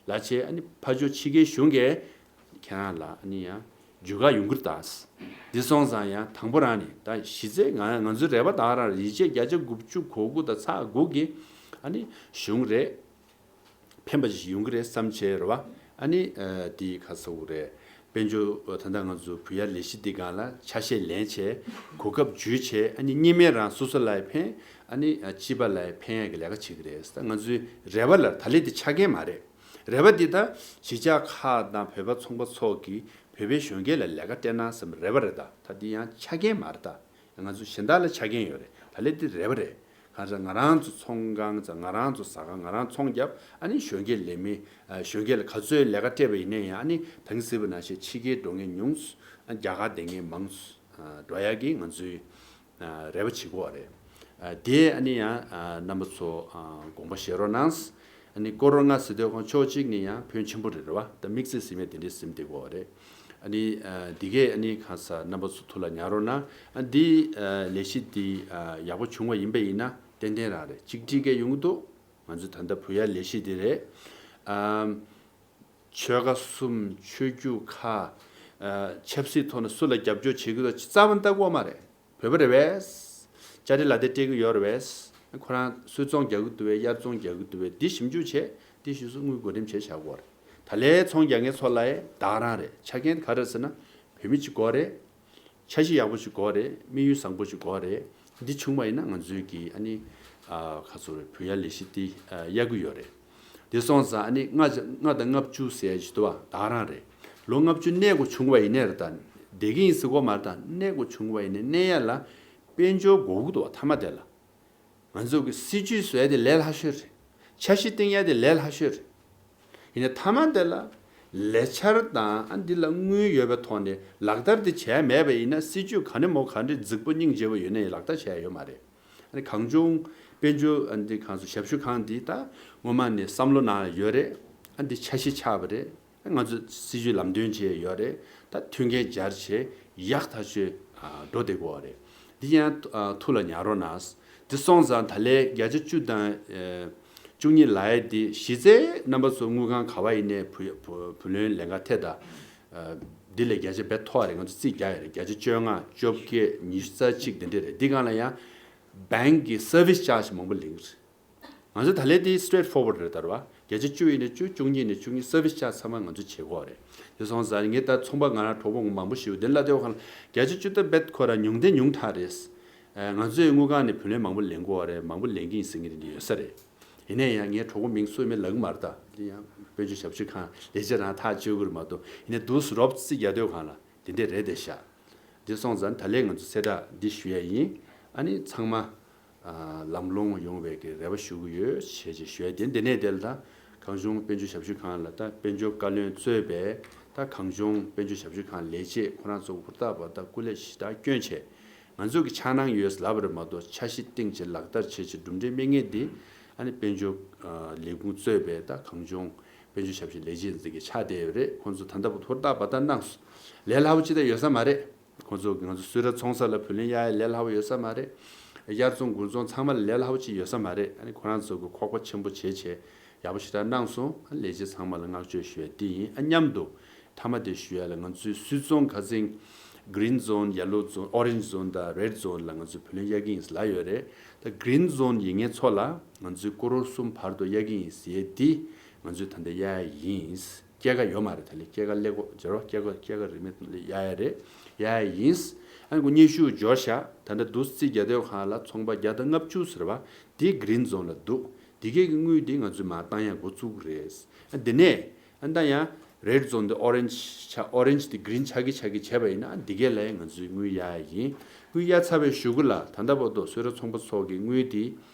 ལ་བྱས་ཨ་ནི་ཕར་ཕྱོགས་ཕྱི་རྒྱལ་གཞུང་གིས་ཁྱེད་རང་ལ་ཨ་ནི་ཡང་འཇུ་ག་ཡོང་གི་རེད་ད། འདི་སོང་ཙང་ཡང་དང་པོ་རང་ནས་ད་གཞི་རྩའི་ང་ང་ཚོའི་རེ་བ་ད་རང་ཡིན་ཆད་བརྒྱ་ཆ་དགུ་བཅུ་གོ་དགུ་དང་ཚེག་དགུ་གི་ཨ་ནི་གཞུང་རེད། ཕན་པ་ཞིག་ཡོང་གི་རེད་བསམ་བྱས་རེད་བ། ཨ་ནི་ཨ་འདི་ག་ཟེར་དགོས་རེད། དཔལ་འབྱོར་ད་ལྟ་ང་ཚོ་བུ་ཡ་ལས་གཞི་འདི་སྒང་ལ་ཆ་ཤས་ལེན་བྱས་གོ་སྐབས་འཇུས་བྱས་ཨ་ནི་གཉིས་སྨན་རང་སོ་སོ་ལ་ཡང་ཕན། ཨ་ནི་ཨ་སྤྱི་པ་ལ་ཡང་ཕན་ཡག་གི་ལས་ཀ་བྱེད་ཀྱི་རེད། ད་ང་ཚོའི་རེ་བ་ལ་ད་ལན་འདི་ཆ་རྐྱེན་མ་རེད། རེ་བ་འདི་ད་གཞིས་ཆགས་ཁག་དང་བོད་པ་ཚོང་པ་ཚོ་གིས་བོད་པའི་གཞོན་སྐྱེས་ལ་ལས་ཀ་སྤྲད་ན་བསམ་རེ་བ་རེད་ད། ད་འདི་ཡང་ཆ་རྐྱེན་མ་རེད་ད། ང་ཚོ་གཞན་དག་ལ་ཆ་རྐྱེན་ཡོད་རེད། ད་ལན་འདི་རེ་བ་རེད། གང་ཟག་ང་རང་ཚོ་ཚོང་ཁང་ཚ་ང་རང་ཚོ་ཟ་ཁང་ང་རང་ཚོང་རྒྱབ་ཨ་ནི་གཞོན་སྐྱེས་ལས་མི་ཨ་གཞོན་སྐྱེས་ལ་ག་ཚོད་ལས་ཀ་སྤྲད་པ་ཡིན་ན་ཡང་ཨ་ནི་ད་གིན་ཟེར་བ་ནང་བཞིན་ཕྱི་རྒྱལ་འགྲོ་མཁན་ཉུང་སུ་ཨ་རྒྱ་གར་བསྡད་མཁན་མང་སུ་ཨ་འགྲོ་ཡག་གི་ང་ཚོའི་ཨ་རེ་བ་བྱེད་དགོས་པ་རེད། ཨ་དེ་ཨ་ནི་ཡང་ཨ་རྣམ་པ་ཚོ་ཨ་དགོངས་པ་བཞེས་རོགས་གནང་། ཨ་ནི་ཀོ་རོ་ན་ཟེར་དུས་ཁོང་ཕྱོགས་གཅིག་ནས་ཡང་ཕོན་ཆེན་པོ་རེད་རེད་བ། ད་དམིགས་བསལ་ཟེར་མཁན་དེ་འདྲས་ཟེར་བསྡད་ཡོད་རེད། ཨ་ནི་ཨ་འདི་གས་ཨ་ནི་གང་ཟག་རྣམ་པ་ཚོ་ཐུགས་ལ་ཉར་རོགས་གནང་། ཨ་འདི་ཨ་ལས་གཞི་འདི་ཨ་ཡག་པོ་བྱུང་བ་ཡིན་པ་ཡིན་ན་ཏན་ཏན་རང་རེད། གཅིག་སྒྲིལ་གས་ཡོང་གི་འདུག་ང་ཚོ་ད་ལྟ་བུ་ཡ་ལས་གཞི་འདི་རེད། ཨ་ཆོལ་ཁ་གསུམ་ཆོས་བརྒྱུད་ཁག་ཨ་ཆབ་སྲིད་ཐོག་ནས་སུ་ལ་རྒྱབ་སྐྱོར་བྱེད་ཀྱི་འདུག་རྩ་བ་ནས་ལྟ་གི་ཡོད་མ་རེད། བོད་པ་རེད་པས། ཅ་ལི་ལ་དེ་སྤྲད་གི་ཡོད་རེད་པས། ཁོ་རང་སུས་ཚོང་རྒྱག་གི་འདུག་པས། གཡར་ཚོང་རྒྱག་གི་འདུག་པས། འདི་ཞིབ་འཇུག་བྱས་འདི་ཞུ་སུ་དངུལ་བགོ་འགྲེམས་བྱས་བཞག་གི་ཡོད་རེད། ད་ལས་ཚོང་རྒྱག་མཁན་ཚོ་ལ་ཡང་བདག་རང་རེད། ཆ་རྐྱེན་ག་རེ་ཟེར་ན་བོད་མི་གཅིག་དགོས་རེད། འཆར་གཞི་ཡག་པོ་ཞིག་དགོས་རེད། དམིགས་ཡུལ་བཟང་པོ་ཞིག་དགོས་རེད། འདི་བྱུང་བ་ཡིན་ན་ང་ཚོའི་གི་ཨ་ནི་ཨ་ག་ཚོད་རེད། བུ་ཡ་ལས་གཞི་འདི་ཨ་གཡར་གི་ཡོད་རེད། དེ་སོང་ཙང་ཨ་ནི་ལྔ་ལྔ་དང་ལྔ་བཅུ་ཟེར་ཡ་ཞིག་འདུག་བ། བདག་རང་རེད། ལོ་ལྔ་བཅུ་གནས་དགོས་བྱུང་བ་ཡིན་ནའི་རེད། ད་བསྡད་ཀྱི་ཡིན་ཟེར་གོ་མ་རེད། ད་གནས་དགོས་བྱུང་བ་ཡིན་ནའི་གནས་ཡ་ལ་དཔལ་འབྱོར་དགོས་ཀྱི་འདུག་བ། མཐའ་མ་དེ་ལ་ང་ཚོ་གི་སྲིད་ཇུས་བཟོ་ཡ་དེ་ལས་སླ་ཤོས་རེད། འཆར་གཞི་བཏིང་ཡ་དེ་ལས་སླ་ཤོས་རེད། ཡིན་ནའི་མཐའ་མ་དེ་ལ་ལས་འཆར་དང་ཨ་འདི་ལ་དངུལ་ཡོད་པའི་ཐོག་ནས་ལག་བསྟར་དེ་བྱས་མེད་པ་ཡིན་ན་སྲིད་ཇུས་ག་ནས་མོ་ག་འདྲའི་རྫིག་པོ་སྙིང་རྗེ་པོ་ཡོད་ནའི་ལག་བསྟར་བྱས་ཡ་ཡོད་མ་རེད། ཨ་ནི་གངས་ལྗོངས་དཔལ་འབྱོར་ཨ་འདི་གང་སོ་ཞབས་ཞུ་ཁང་འདི་ད་སྔོན་མ་ནས་བསམ་བློ་ནང་ལ་ཡོད་རེད། ཨ་འདི་འཆར་གཞི་ཆགས་པ་རེད། ང་ཚོ་སྲིད་ཇུས་ལམ་སྟོན་བྱས་ཡོད་རེད། ད་མཐུན་རྐྱེན་སྦྱར་བྱས་ཡག་ཐག་ཆོད་ཨ་འགྲོ་བསྡད་ཀྱི་ཡོད་རེད། འདི་ཡང་ཨ་ཐུགས་ལ་ཉར་རོགས་གནང་། འདི་སོང་ཙང་ད་ལན་བརྒྱ་ཆ་བཅུ་དང་ཨ་བཅུ་གཉིས་ལབ་ཡ་འདི་གཞི་རྩའི་རྣམ་པ་ཚོ་དངུལ་ཁང་ག་བ་ཡིན་ནའི་བུ་བུ་བུ་ལོན་ལེན་ག་ཐད་ད་ཨ་འདི་ལས་བརྒྱ་ཆ་རྦད་མཐོ་བ་རེད། ང་ཚོ་རྩིས་རྒྱག་ཡ་རེད། བརྒྱ་ཆ་བཅོ་ལྔ་བཅོ་བརྒྱད་ཉི་ཤུ་རྩ་གཅིག་འདི་འདྲས་རེད། འདི་སྒང་ལ་ཡང་bank་གི་service charge མང་པོ་ལེན་གི་རེད། ང་ཚོ་ད་ལན་དེ་straight forward རེད་ད་རེད་བ། བརྒྱ་ཆ་བཅུ་ཡིན་ན་བཅུ། བཅུ་གཉིས་ཡིན་ན་བཅུ་གཉིས། service charge ཚང་མ་ང་ཚོ་བྱེད་དགོས་རེད། དེ་སོང་ཙང་ངས་ད་ཚོང་པ་ང་རང་གྲོགས་པོ་མང་པོ་ཞིག་དེ་ལ་དེ་བ་གང་ལ་བརྒྱ་ཆ་བཅུ་ད་རྦད་ཁོ་རང་ཉུང་དེ་ཉུང་དྲགས་རེད། ཨ་ང་ཚོའི་དངུལ་ཁང་ནས་བུ་ལོན་མང་པོ་ལེན་དགོས་རེད། མང་པོ་ལེན་གྱི་ཡིན་ཟེར་མཁན་དེ་འདྲ་ཡོད་ས་རེད། ཡིན་ན་ཡང་ངའི་གྲོགས་པོ་མིང་སུ་ཡིན་མིན་ལབ་གི་མ་རེད་ད། དེ་ཡང་དཔལ་འབྱོར་ཞབས་ཞུ་ཁང་ལས་བྱེད་རང་ཐག་གཅོད་དགོས་རེད་མ་གཏོགས། ཡིན་ན་འདུག་སེ་རོབ་རྩིས་རྒྱག་དུས་གང་ལ་དེ་འདྲས་རེད་དེ་ཤག་དེ་སོང་ཙང་ད་ལན་ང་ཚོ་གསལ་བསྒྲགས་འདི་ཞུ་ཡ་ཡིན། ཨ་ནི་ཚང་མ་ཨ་ལམ་ལྷོང་ཡོང་བའི་གི་རེ་བ་ཞུ་གི་ཡོད་ཞེས་ཅིག་ཞུ་ཡ་དེ། འདི་ནས་དེ་ལ་ད་གངས་ལྗོངས་དཔལ་འབྱོར་ཞབས་ཞུ་ཁང་ལ་ད་དཔལ་འབྱོར་བཀའ་བློན་གཙོས་པའི་ད་གངས་ལྗོངས་དཔལ་འབྱོར་ཞབས་ཞུ་ཁང་ལས་བྱེད་ཁོ་རང་ཚོ་ཧུར་ཐག་པ་ད་སྐུ་ལས་ཞེ་དྲག་བསྐྱོན་བྱས། ང་ཚོ་གི་འཆར་སྣང་ཡོད་ལབ་པ་རེད་མ་གཏོགས་འཆར་གཞི་བཏིང་བྱས་ལག་བསྟར་བྱེད་ཆེད་གྲུབ་འབྲས་མེད་མཁན་འདི་ཨ་ནི་དཔལ་འབྱོར་ཨ་ལས་ཁུངས་གཙོས་པའི་ད་གངས་ལྗོངས་དཔལ་འབྱོར་ཞབས་ཞུ་ལས་བྱེད་འཛིན་གྱི་ཆགས་བསྡད་ཡོད་རེད། ཁོང་ཚོ་ད་ལྟ་བར་ཧུར་ཐག་པ་ད་གནང་སོང་། ལས་སླ་པོ་ཅི་ད་ཡོད་ས་མ་རེད། ཁོང་ཚོ་ང་ཚོ་སུད་ར་ཚོང་ས་ལ་བུ་ལོན་གཡར་ཡ་ལས་སླ་པོ་ཡོད་ས་མ་རེད། གཡར་ཚོང་དགུན་ཚོང་ཚང་མ་ལ་ལས་སླ་པོ་ཅིག་ཡོད་ས་མ་རེད། ཨ་ནི་ཁོ་རང་ཚོ་གི་ཁོག་པ་ཆེན་པོ་བྱས་བྱས་ཡག་པོ་ཞེ་དྲག་གནང་སོང་། ཨ་ནི་ལས་བྱེད་ཚང་མ་ལ་བསྔགས་བརྗོད་ཞུ་ཡ་འདི་ཡིན། ཨ་མཉམ་དུ་མཐའ་མ་དེ་ཞུ་ཡ་ལ་ང་ཚོའི་སུད་ཚོང་ཁ་སང་green zone, yellow zone, orange zone དང་red zone ལ་ང་ཚོས་བུ་ལོན་གཡར་གྱི་ཡིན་ལབ་ཡོད་རེད། ད་green zone ཡིན་མཁན་ཚོ་ལ་ང་ཚོས་ཀོ་རོར་གསུམ་བར་དུ་གཡར་གྱི་ཡིན་ཟེར་ཡ་འདི་ང་ཚོས་ད་ལྟ་གཡར་ཡ་ཡིན། སྐྱེད་ཀ་ཡོད་མ་རེད། ད་ལས་སྐྱེད་ཀ་ལེགས་པོ་སྦྱར་བ་སྐྱེད་ཀ་སྐྱེད་ཀ་རིན་མེད་གཡར་ཡ་རེད། གཡར་ཡ་ཡིན། ཨ་ནི་སྙན་ཞུ་འབྱོར་ཤག་ད་ལྟ་འདུག་སེ་རྩིས་རྒྱག་དུས་གང་ལ་ཚོང་པ་བརྒྱ་དང་ལྔ་བཅུ་ཟེར་བ་འདི་green zone ལ་འདུག་འདི་གའི་གི་དངུལ་འདི་ང་ཚོས་མར་བཏང་ཡ་འགོ་བཙུགས་རེད། ཨ་འདི་ནས་ཨ་ད་ཡང་red zone འདི་orange ཆགས། orange འདི་green ཆགས་ཀྱི་ཆགས་ཀྱི་བྱས་པ་ཡིན་ན་ཨ་འདི་གའི་ལ་ཡང་ང་ཚོས་དངུལ་གཡར་ཡ་ཡིན། དངུལ་གཡར་ཚར་བའི་གཞུག་གུ་ལ་ད་ལྟ་བར་དུ་སུད་ར་ཚོང་པ་ཚོ་གི་དངུལ་འདི་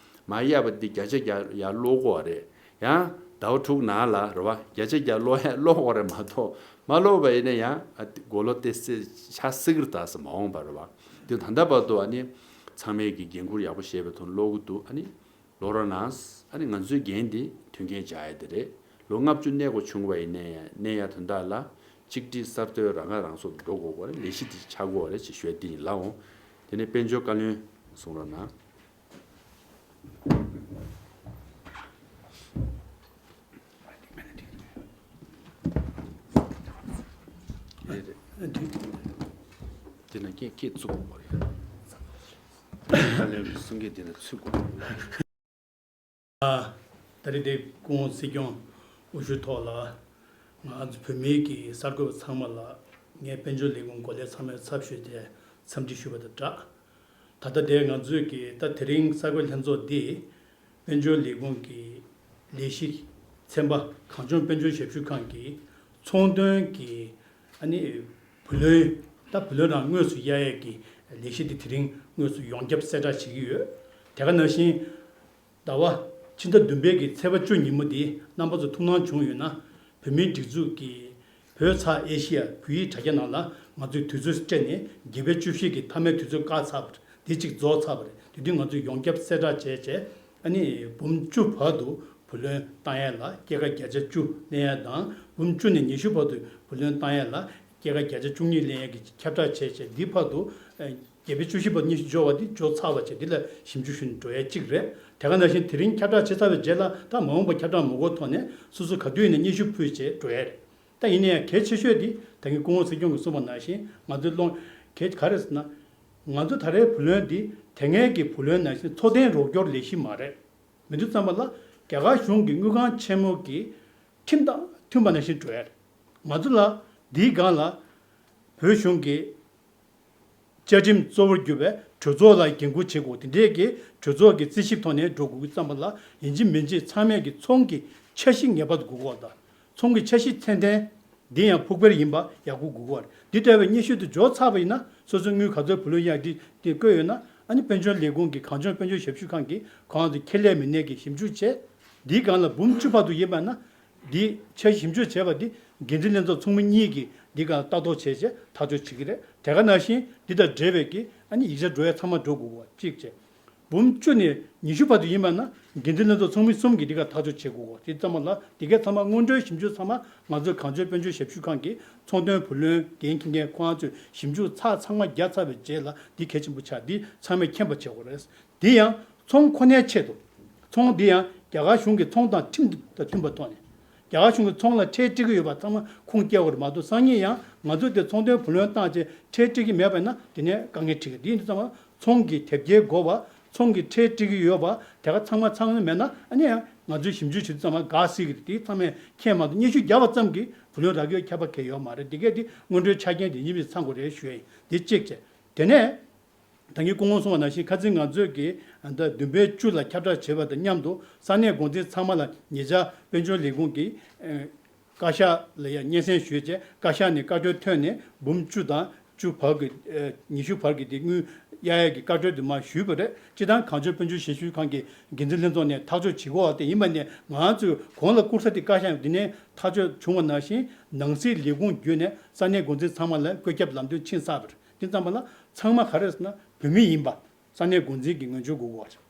མར་གཡར་བ་འདི་བརྒྱ་ཆ་བརྒྱ་ཡར་སློག་དགོས་པ་རེད། ཡང་ཟླ་བ་དྲུག་ནང་ལ་རེད་བ། བརྒྱ་ཆ་བརྒྱ་སློག་ཡ་སློག་དགོས་རེད་མ་གཏོགས་ མ་ཀློག་པ་ཡིན་ན་ཡང་ཨ་མགོ་ལོག་ཏེ་སེ་ཆ་སྲིད་ཀྱི་རེད་ད་ཟེར་མ་འོངས་པ་རེད་བ། དེ་ད་ལྟ་བར་དུ་ཨ་ནི་ཚང་མས་ཀྱི་འགན་ཁུར་ཡག་པོ་བཞེས་པའི་ཐོག་ཀློག་གི་འདུག་ཨ་ནི་ལོ་ར་ནང་ཨ་ནི་ང་ཚོའི་འགན་འདི་མཐུན་རྐྱེན་སྦྱར་ཡ་དེ་རེད། ལོ་ལྔ་བཅུ་གནས་དགོས་བྱུང་བ་ཡིན་ནའི་གནས་ཡ་དོན་དག་ལ་གཅིག་སྒྲིལ་གསར་གཏོད་རང་ཁ་རང་གསོ་འགྲོ་དགོས་པ་རེད། ལས་གཞི་དེ་ཆགས་དགོས་པ་རེད་ཅེས་ཞུ་ཡ་དེ་ཡིན་ལགས་འོང་། དེ་ནས་དཔལ་འབྱོར་བཀའ་བློན་གསུང་རོགས་གནང་། རེད་རེད། དེ་ན་སྐད་སྐད་བཙུགས་དགོས་པ་རེད། ད་ལན་གསུང་སྐད་དེ་ན་ཚུད་དགོས་པ་རེད། ད་རེས་དེ་སྐུ་ངོ་སྲིད་སྐྱོང་དབུ་བཞུགས་ཐོག་ལ་ང་ཚོ་བོད་མིའི་གི་གསར་འགོད་པ་ཚང་མ་ལ་ངས་དཔལ་འབྱོར་ལས་ཁུངས་འགོ་ལས་ཚང་མའི་ཚབ་ཞུས་ཏེ་འཚམས་འདྲི་ཞུས་པ་དང་སྦྲགས། ད་ལྟ་དེ་ང་ཚོས་ཀྱི་ད་དེ་རིང་གསར་འགོད་ལྷན་ཚོགས་འདི་དཔལ་འབྱོར་ལས་ཁུངས་ཀྱི་ལས་གཞི་ཚན་པ་གངས་ལྗོངས་དཔལ་འབྱོར་ཞབས་ཞུ་ཁང་གི་ཚོང་དོན་གྱི་ཨ་ནི་བུ་ལོན། ད་བུ་ལོན་རང་དངོས་སུ་གཡར་ཡས་ཀྱི་ལས་གཞི་འདི་དེ་རིང་དངོས་སུ་ཡོངས་ཁྱབ་གསལ་བསྒྲགས་བྱེད་ཀྱི་ཡོད། དེ་ག་ནང་བཞིན་ཟླ་བ་ཕྱི་ཟླ་བདུན་པའི་གི་ཚེས་པ་བཅུ་ཉིན་མོ་འདི་རྣམ་པ་ཚོ་ཐུགས་སྣང་བྱུང་ཡོད་ན། བོད་མིའི་སྒྲིག་འཛུགས་ཀྱི་བོད་ཚ་ཨེ་ཤི་ཡ་བོད་ཡིག་དྲ་རྒྱ་ནང་ལ་ང་ཚོས་དུས་ཚོད་སྤྲད་ནས་བརྒྱད་པའི་བཅུ་བཞི་གི་མཐའ་མའི་དུས་ཚོད་བཀག་ཚར་བ་རེད། འདི་གཅིག་རྫོགས་ཚར་བ་རེད། དེ་དུས་ང་ཚོས་ཡོངས་ཁྱབ་གསལ་བསྒྲགས་བྱས་བྱས་ཨ་ནི་འབུམ་བཅུ་བར་དུ་བུ་ལོན་བཏང་ཡས་ལ་སྐྱེད་ཀ་བརྒྱ་ཆ་བཅུ་ལེན་ཡས་དང་། འབུམ་བཅུ་ནས་ཉི་ཤུ་བར་དུ་བུ་ལོན་བཏང་ཡས་ལ་སྐྱེད་ཀ་བརྒྱ་ཆ་བཅུ་གཉིས་ལེན་ཡས་ཀྱི་ཁྱབ་བསྒྲགས་བྱས་བྱས་འདི་བར་དུ་ཨ་བརྒྱད་པའི་བཅུ་བཞི་བར་དུ་ཉི་ཤུ་འབྱོར་བ་འདི་འབྱོར་ཚར་བ་བྱས་འདི་ལ་ཞིབ་འཇུག་ཞུ་ནས་འགྲོ་ཡས་གཅིག་རེད། དེ་ག་ནང་བཞིན་དེ་རིང་ཁྱབ་བསྒྲགས་བྱེད་ཚར་བའི་རྗེས་ལ་ད་མ་འོངས་པ་ཁྱབ་བསྒྲགས་མ་དགོས་ཐོག་ནས་སོ་སོ་ག་དུས་ཡིན་ན་སྙན་ཞུ་ཕུལ་བྱས་འགྲོ་ཡས་རེད། ད་ཡིན་ན་ཡང་གལ་ཆེ་ཤོས་འདི་ད་གིན་སྐུ་ངོ་སྲིད་སྐྱོང་གིས་གསུངས་པ་ནང་བཞིན་ང་ཚོའི་སློང་གལ་ག་རེ་ཟེར་ན། ང་ཚོ་ད་རེས་བུ་ལོན་འདི་དེ་སྔའི་གི་བུ་ལོན་ནང་བཞིན་འཚོ་རྟེན་རོགས་སྐྱོར་ལས་གཞི་མ་རེད། མི་འདུག་ཙམ་པ་ལ་རྒྱ་གར་གཞུང་གི་དངུལ་ཁང་ཆེན་མོ་གི་ཁྲིམས་དང་མཐུན་པ་ནང་བཞིན་འགྲོ་ཡ་རེད། ང་ཚོ་ལ་འདིའི་སྒང་ལ་བོད་གཞུང་གི་བཅའ་ཁྲིམས་གཙོ་བོར་གྱུར་པའི་གྲོས་ཚོགས་ལ་འགན་འཁུར་བྱེད་དགོས། དེ་འདྲས་ཀྱི་གྲོས་ཚོགས་ཀྱི་རྩིས་ཞིབ་ཐོག་ནས་འགྲོ་དགོས་ཀྱི་ཙམ་པ་ལ་ཡིན་གཅིག་མིན་གཅིག་ཚང་མས་ཀྱི་ཚོང་གི་འཆར་གཞི་ངེས་པར་དུ་དགོས་ཀྱི་ཡོད་ད། ཚོང་གི་འཆར་གཞི་ཚད་ལྡན། འདི་ཡང་ཕུགས་འཕེར་ཡིན་པ་ཡག་པོ་དགོས་ཀྱི་ཡོད་རེད། འདི་ལྟ་བུའི་སྙན་ཞུ་དེ་འབྱོར་ཚར་བ་ཡིན་ན་སོ་སོའི་དངུལ་ག་ཚོད་བུ་ལོན་གཡར་འདི་དེ་བཀོད་ཡོད་ན་ཨ་ནི་དཔལ་འབྱོར་ལས་ཁུངས་ཀྱི་གངས་ལྗོངས་དཔལ་འབྱོར་ཞབས་ཞུ་ཁང་གིས་ཁོང་ཚོ་ཁེ་ལས་མི་སྣས་ཀྱི་ཞིབ་འཇུག་བྱས། འདིའི་སྒང་ལ་འབུམ་བཅུ་བར་དུ་ཡིན་པ་ན་འདི་ཆ་ཞིབ་འཇུག་བྱས་པ་འདི་འགན་འཛིན་ལྷན་ཚོགས་ཚོགས་མི་གཉིས་ཀྱིས་འདི་སྒང་ལ་ལྟ་རྟོག་བྱས་བྱས་ཐག་གཅོད་བྱེད་ཀྱི་རེད། དེ་ག་ནང་བཞིན་འདི་དང་འབྲེལ་བའི་གི་ཨ་ནི་ཡིག་ཆ་འགྲོ་ཡ་ཚང་མ་འགྲོ་དགོས་པ་གཅིག་བྱས། འབུམ་བཅུ་ནས་ཉི་ཤུ་བར་དུ་ཡིན་པ་ན་འགན་འཛིན་ལྷན་ཚོགས་ཚོགས་མི་གསུམ་གྱིས་འདི་ག་ཐག་གཅོད་བྱེད་དགོས་གོ། དེ་ཙམ་པ་ལ་འདི་གའི་ཚང་མ་སྔོན་འགྲོའི་ཞིབ་འཇུག་ཚང་མ་ང་ཚོའི་གངས་ལྗོངས་དཔལ་འབྱོར་ཞབས་ཞུ་ཁང་གི་ཚོང་དོན་བུ་ལོན་འགན་འཁྱེར་མཁན་ཁོང་ཚོས་ཞིབ་འཇུག་ཚགས་ཚང་མ་བརྒྱབ་ཚར་བའི་རྗེས་ལ་འདི་གལ་ཆེན་པོ་ཆགས། འདི་ཚང་མས་མཁྱེན་པ་བྱེད་དགོས་རེད། འདི་ཡང་ཚོང་ཁོ་ནའི་ཆེད་དུ། ཚོང་འདི་ཡང་རྒྱ་གར་གཞུང་གི་ཚོང་དང་ཁྲིམས་དང་མཐུན་པ་ཐོག་ནས། རྒྱ་གར་གཞུང་གི་ཚོང་ལ་ཁྲལ་སྤྲད་ཀྱི་ཡོད་པ་ཚང་མ་ཁུངས་སྐྱེལ་དགོས་རེད་མ་གཏོགས་སང་ཉིན་ཡང་ང་ཚོས་དེ་ཚོང་དོན་བུ་ལོན་བཏང་བྱས་ཁྲལ་སྤྲད་ཀྱི་མེད་པ་ཡིན་ན་དེ་ནས་དཀའ་ངལ་འཕྲད་ཀྱི། འདི་ཡིན་དུས་ཙམ་པ་ཚོང་གི་དེབ་སྐྱེལ་དགོས་པ། ཚོང་གི་ཁྲལ་སྤྲད་ཀྱི་ཡོད་པ་དེ་ག་ཚང་མ་ཚང་མ་མེད་ན་ཨ་ནི་ཡང་ང་ཚོས་ཞིབ་འཇུག་བྱེད་དུས་ཙམ་པ་འགག་སྲིད་ཀྱི་རེད། དེ་ཚང་མས་མཁྱེན་མ་གཏོགས་སྙན་ཞུ་བརྒྱབ་པ་ཙམ་གྱིས་བུ་ལོན་རག་གི་ཡོད་ཁྱབ་པ་གང་ཡང་ཡོད་མ་རེད། འདི་གས་དེ་སྔོན་འགྲོའི་ཆ་རྐྱེན་དེ་ཡིན་པས་ཚང་དགོས་རེད་ཞུ་ཡ་ཡིན། འདི་གཅིག་བྱས། དེ་ནས། ད་གིན་སྐུ་ངོ་གསུངས་པ་ནང་བཞིན་ཁ་སང་ང་ཚོས་ཀྱི་ད་བདུན་པའི་བཅུ་ལ་ཁྱབ་བསྒྲགས་བྱས་པ་དང་མཉམ་དུ་ས་གནས་འགོ་འཛིན་ཚང་མ་ལ་ཉེ་ཆར་དཔལ་འབྱོར་ལས་ཁུངས་ཀྱི་ཨ་བཀའ་ཤག་ལ་ཡང་སྙན་སེང་ཞུས་རྗེས་བཀའ་ཤག་ནས་བཀའ་འཁྲོལ་ཐོན་ནས་འབུམ་བཅུ་དང་བཅུ་བར་གྱི་ཨ་ཉི་ཤུ་བར་གྱི་དེ་དངུལ་གཡར་ཡས་ཀྱི་བཀའ་འཁྲོལ་དེ་མར་ཞུས་པ་རེད། སྤྱིར་བཏང་གངས་ལྗོངས་དཔལ་འབྱོར་ཞབས་ཞུ་ཁང་གི་འགན་འཛིན་ལྷན་ཚོགས་ནས་ཐག་གཅོད་བྱེད་དགོས་པ་དེ་ཡིན་པ་ནས་ང་ཚོས་གོང་ལ་བསྐུར་ས་དེ་བཀའ་ཤག་འདི་ནས་ཐག་གཅོད་བྱུང་བ་ནང་བཞིན་ནང་སྲིད་ལས་ཁུངས་བརྒྱུད་ནས་ས་གནས་འགོ་འཛིན་ཚང་མ་ལ་བཀོད་ཁྱབ་ལམ་སྟོན་ཕྱིན་ཚར་བ་རེད། དེ་ཙམ་པ་ལ་ཚང་མ་ག་རེ་ཟེར་ན་བོད་མི་ཡིན་པ་ས་གནས་འགོ་འཛིན་གྱི་ངོས་འཛིན་དགོས་ཀྱི་ཡོད་རེད།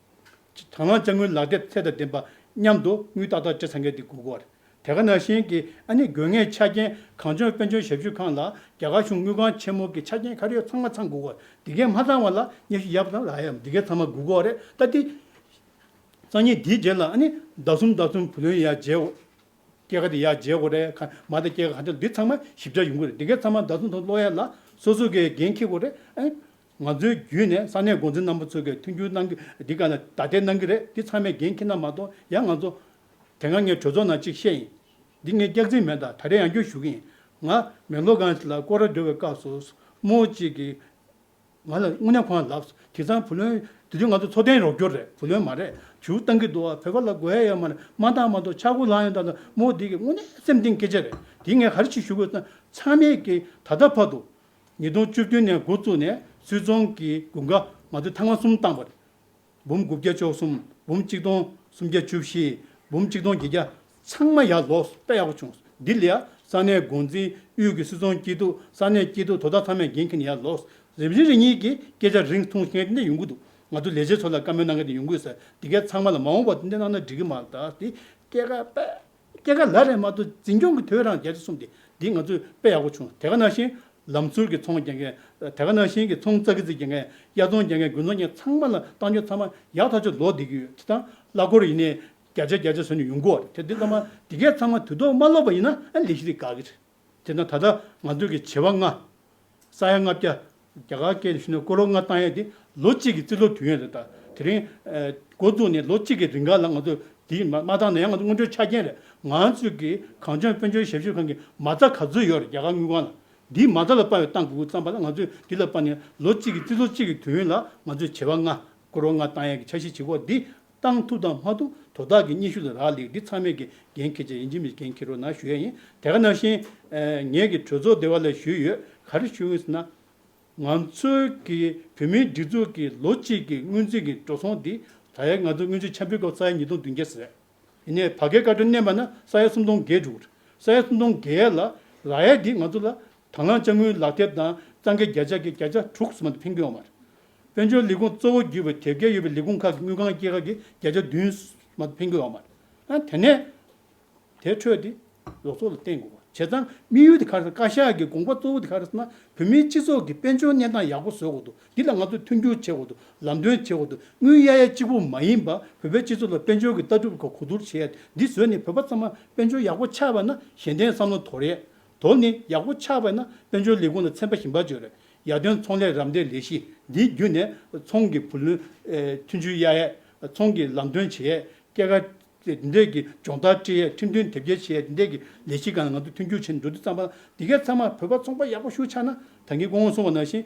དང་བླངས་དཔྱ་དངུལ་ལག་དེབ་ཚད་དང་ལྡན་པ་མཉམ་དུ་དངུལ་ཏག་ཏག་སྤྲད་ཚར་མཁན་དེ་དགོས་ཀྱི་ཡོད་རེད། དེ་ག་ནང་བཞིན་གྱི་ཨ་ནི་དགོས་ངེས་ཆ་རྐྱེན་གངས་ལྗོངས་དཔལ་འབྱོར་ཞབས་ཞུ་ཁང་ལ་རྒྱ་གར་གཞུང་དངུལ་ཁང་ཆེན་མོ་གི་ཆ་རྐྱེན་ག་རེ་ཡོད་ཚང་མ་ཚང་དགོས་ཀྱི་ཡོད་རེད། འདི་གས་མ་ཚང་བ་ལ་སྙན་ཞུ་ཡག་པ་དང་རག་ཡག་འདི་གས་ཚང་མ་དགོས་ཀྱི་ཡོད་རེད། ད་དེ་སང་ཉིན་འདིའི་རྗེས་ལ་ཨ་ནི་ཟླ་གསུམ་ཟླ་གསུམ་བུ་ལོན་ཡར་འཇལ། སྐྱེད་ཀ་དེ་ཡར་འཇལ་དགོས་རེད། ཁ་མ་དང་སྐྱེད་ཀ་ག་འདྲ་འདི་ཚང་མ་ཞིབ་ཕྲ་ཡོང་གི་རེད། འདི་གའི་ཚང་མ་ཟླ་གསུམ་ཐོག་ཀློག་ཡ་ལ་སོ་སོ་གའི་འགན་འཁྱེར་དགོས་རེད། ཨ་ང་ཚོའི་བརྒྱུད་ནས་ས་གནས་འགོ་འཛིན་རྣམ་པ་ཚོ་གིས་མཐུན་འགྱུར་གནང་གི་འདི་ག་ལ་བརྡ་གཏད་གནང་གི་རེད། འདི་ཚང་མས་འགན་འཁྱེར་ན་མ་གཏོགས་ཡང་ང་ཚོ་དེ་སྔ་ངས་གྲོས་ཚོགས་ནང་གཅིག་བཤད་ཡིན། འདི་ངས་སྐྱག་རྫུན་མེད། ད་ད་རེས་ཡང་བསྐྱར་ཞུ་གི་ཡིན། ང་མེག་ལོར་གང་ཞིག་ལ་སྐོར་ར་འགྲོ་བའི་སྐབས་སུ་རྨོ་གཅིག་གིས། ང་ལ་དངོས་གནས་ཁོང་ལ་ལབ་སོང་། དེང་སང་བུ་ལོན་དེ་དུས་ང་ཚོ་འཚོ་རྟེན་རོགས་སྐྱོར་རེད། བུ་ལོན་མ་རེད། ཇུས་བཏང་གི་འདུག་ཨ། བོད་པ་ལ་དགོས་ཡ་ཡོད་མ་རེད། མ་བཏང་མ་གཏོགས་ཆག་སྒོ་ལངས་ཡོང་ད་ལ་རྨོ་འདི་གི་དངོས་གནས་སེམས་གཏིང་སྐད་ཆ་རེད། དེ་ངས་ག་རེ་ཞིག་ཞུ་དགོས་ཟེར་ན་ཚང་མས་ཀྱི་ད་ལྟ་བར་དུ་ཉིས་སྟོང་བཅུ་བདུན་ནས་འགོ་བཙུགས་ནས་སུད་ཚོང་གི་དགུན་ཁ་ང་ཚོས་ཐེངས་མ་གསུམ་བཏང་བ་རེད། འབུམ་དགུ་བརྒྱ་བཅུ་གསུམ། འབུམ་གཅིག་སྟོང་སུམ་བརྒྱ་བཅུ་བཞི། འབུམ་གཅིག་སྟོང་བརྒྱད་བརྒྱ། ཚང་མ་ཡར་ལོག་དཔེ་ཡག་པོ་བྱུང་། འདི་ལ་ཡ་ ས་གནས་འགོ་འཛིན། དབུས་ཀྱི་སྲིད་ཚོང་སྐྱིད་སྡུག་ས་གནས་སྐྱིད་སྡུག་དོ་བདག་ཚང་མས་འགན་འཁྱེར་ནས་ཡར་ལོག་རིམ་བཞིན་རིམ་གཉིས་ཀྱི་སྐད་ཆ་རིང་ཐུང་བྱས་ནས་ཡོང་གི་འདུག་ང་ཚོ་ལས་བྱེད་ཚོ་ལ་བཀའ་མོལ་གནང་མཁན་དེ་ཡོང་གི་ཡོད་ཟེར། དེ་གས་ཚང་མ་ལ་མ་འོངས་པ་དེ་འདྲ་གནང་ན་འགྲིག་གི་མ་རེད། ད་དེ་སྐྱེད་ཀ་དཔེ་སྐྱེད་ཀ་ལ་རེད་མ་གཏོགས་འཛིན་སྐྱོང་གི་དོད་རང་བརྒྱ་ཆ་གསུམ་དེ་འདི་ང་ཚོས་དཔེ་ཡག་པོ་བྱུང་། དེ་ག་ནང་བཞིན་ལམ་ཟུར་གྱི་ཚོང་རྒྱག་མཁན། དེ་ག་ནང་བཞིན་གྱི་ཚོང་རྩ་ཀི་རྩི་རྒྱག་མཁན། གཡའ་ཚོང་རྒྱག་མཁན། དགུན་ཚོང་རྒྱག་མཁན་ཚང་མ་ལ་བཏང་ཆོག་ཚང་མ་ཡག་ཐག་ཆོད་ལོག་བསྡད་ཀྱི་ཡོད། དེ་དང་གླ་འཁོར་ཡིན་ནའི་བརྒྱ་ཆ་བརྒྱ་ཆ་བཟོས་ནས་ཡོང་གི་ཡོད་རེད། དེ་འདི་ཚང་མ་དེ་གས་ཚང་མ་དུས་ཐོག་མ་ལོག་པ་ཡིན་ན་ཨ་ལས་གཞི་དེ་འགག་གི་རེད། དེ་ན་ད་ལྟ་ང་ཚོས་ཀྱི་བྱེ་བ་ལྔ། ས་ཡ་ལྔ་བརྒྱ། རྒྱ་གར་སྐད་ཞུས་ན་ཀོ་རོ་ལྔ་བཏང་ཡས་དེ་ལོ་གཅིག་གི་རྩིས་ལོ་དུས་ཡུན་རེད། ད་དེ་རིང་ཨ་འགོ་བཙུགས་ནས་ལོ་གཅིག་གི་རིང་ག་ལ་ང་ཚོས་དེ་མ་མ་བཏང་ན་ཡང་ང་ཚོ་སྔོན་འགྲོའི་ཆ་རྐྱེན་རེད། ང་ཚོས་ཀྱི་གངས་ལྗོངས་དཔལ་འབྱོར་ཞབས་ཞུ་ཁང་གི་མ་རྩ་ག་ཚོད་ཡོད་རེད། རྒྱ་གར་དངུལ་ཁང་ལ་འདིའི་མ་རྩ་ལ་དཔག་པའི་བཏང་དགོས་ཀྱི་ཙམ་པ་ལ་ང་ཚོས་འདི་ལ་དཔག་ནས་ལོ་གཅིག་གི་རྩིས་ལོ་གཅིག་གི་དུས་ཡུན་ལ་ང་ཚོས་བྱེ་བ་ལྔ་ཀོ་རོ་ལྔ་བཏང་ཡས་ཀྱི་འཆར་གཞི་བྱེད་དགོས། འདི་བཏང་ཐུབ་དང་མ་ཐུབ་དོ་བདག་གི་སྙན་ཞུ་ལ་རག་ལས། འདི་ཚང་མས་ཀྱི་འགན་འཁྱེར་བྱས་ཡིན་གཅིག་མིན་གཅིག་འཁྱེར་རོགས་གནང་ཞུ་ཡས་ཡིན། དེ་ག་ནང་བཞིན་ཨ་ངས་ཀྱི་གྲོས་ཚོགས་སྡེ་བ་ལ་ཞུས་ཡོད། ག་རེ་ཞུ་ཡིན་ཟེར་ན། ང་ཚོའི་གི་བོད་མིའི་སྒྲིག་འཛུགས་ཀྱི་ལོ་གཅིག་གི་སྔོན་རྩིས་ཀྱི་འགྲོ་སོང་འདི་ད་ཡ་ང་ཚོ་སྔོན་རྩིས་འཆར་འབུལ་སྐབས་ས་ཡ་ཉིས་སྟོང་བདུན་བརྒྱ་ཟེར། ཡིན་ནའི་ཕ་གིའི་བཀའ་འཁྲོལ་མནན་པ་ན་ས་ཡ་སུམ་སྟོང་བརྒལ་འགྲོ་གི་རེད། ས་ཡ་སུམ་སྟོང་བརྒལ་ལ་རག་ཡ་འདི་ང་ཚོ་ལ་དང་བླངས་དཔྱ་དངུལ་ལག་དེབ་དང་གཙང་ཁེ་བརྒྱ་ཆ་གི་བརྒྱ་ཆ་དྲུག་ཙམ་མ་གཏོགས་འཕེན་གྱི་ཡོད་མ་རེད། དཔལ་འབྱོར་ལས་ཁུངས་གཙོ་བོ་གྱུར་པའི་དེབ་སྐྱེལ་ཡོད་པའི་ལས་ཁུངས་ཁག་གི་དངུལ་ཁང་སྐྱེད་ཀ་གི་བརྒྱ་ཆ་བདུན་མ་གཏོགས་འཕེན་གྱི་ཡོད་མ་རེད། ཨ་དེ་ནས། དེའི་ཁྲོད་དེ་རོགས་ཚོགས་ལ་བརྟེན་དགོས་པ་བྱས་ཙང་དམིགས་ཡུལ་དེ་ག་རེ་ཟེར། བཀའ་ཤག་གི་དགོངས་པ་གཙོ་བོ་དེ་ག་རེ་ཟེར་ན། བོད་མིའི་སྤྱི་ཚོགས་ཀྱི་དཔལ་འབྱོར་གནས་སྟངས་ཡག་པོ་བཟོ་དགོས་འདུག་འདི་ལ་ང་ཚོས་མཐུན་འགྱུར་བྱེད་དགོས་འདུག་ལམ་སྟོན་བྱེད་དགོས་འདུག་དངུལ་གཡར་ཡས་གཅིག་པུ་མ་ཡིན་པ་བོད་པའི་སྤྱི་ཚོགས་ལ་དཔལ་འབྱོར་གྱི་ལྟ་གྲུབ་ཀྱི་གོ་བསྡུར་བྱེད་ཡས་འདི་བཟོས་ནས་བོད་པ་ཚང་མ་དཔལ་འབྱོར་ཡག་པོ་ཆགས་པ་ན་གཞན་དོན་བསམ་བློ་དོར་ཡས། དོར་ནས་ཡག་པོ་ཆགས་པ་ན་དཔལ་འབྱོར་ལས་ཁུངས་ལ་ཚན་པ་གཞན་པ་བཅོལ་རེད། ཡར་ཐོན་ཚོང་ལས་རམ་འདེགས་ལས་གཞི་འདི་བརྒྱུད་ནས་ཚོང་གི་བུ་ལོན་ཨེ་མཐུན་འགྱུར་གཡར་ཡས། ཚོང་གི་ལམ་སྟོན་བྱེད་ཡས། སྐྱེད་ཀ་དེ་འདྲས་ཀྱི་སྦྱོང་བརྡར་སྤྲད་ཡས། ཁྲིམས་མཐུན་དེབ་སྐྱེལ་བྱེད་ཡས། དེ་འདྲས་ཀྱི་ལས་གཞི་སྒང་ལ་ང་ཚོ་མཐུན་འགྱུར་བྱེད་འགྲོ་དུས་ཙམ་པ་འདི་གས་ཚང་མ་བོད་པ་ཚོང་པ་ཡག་པོ་ཞིག་ཆགས་ན། ད་གིན་སྐུ་ངོ་གསུངས་པ་ནང་བཞིན་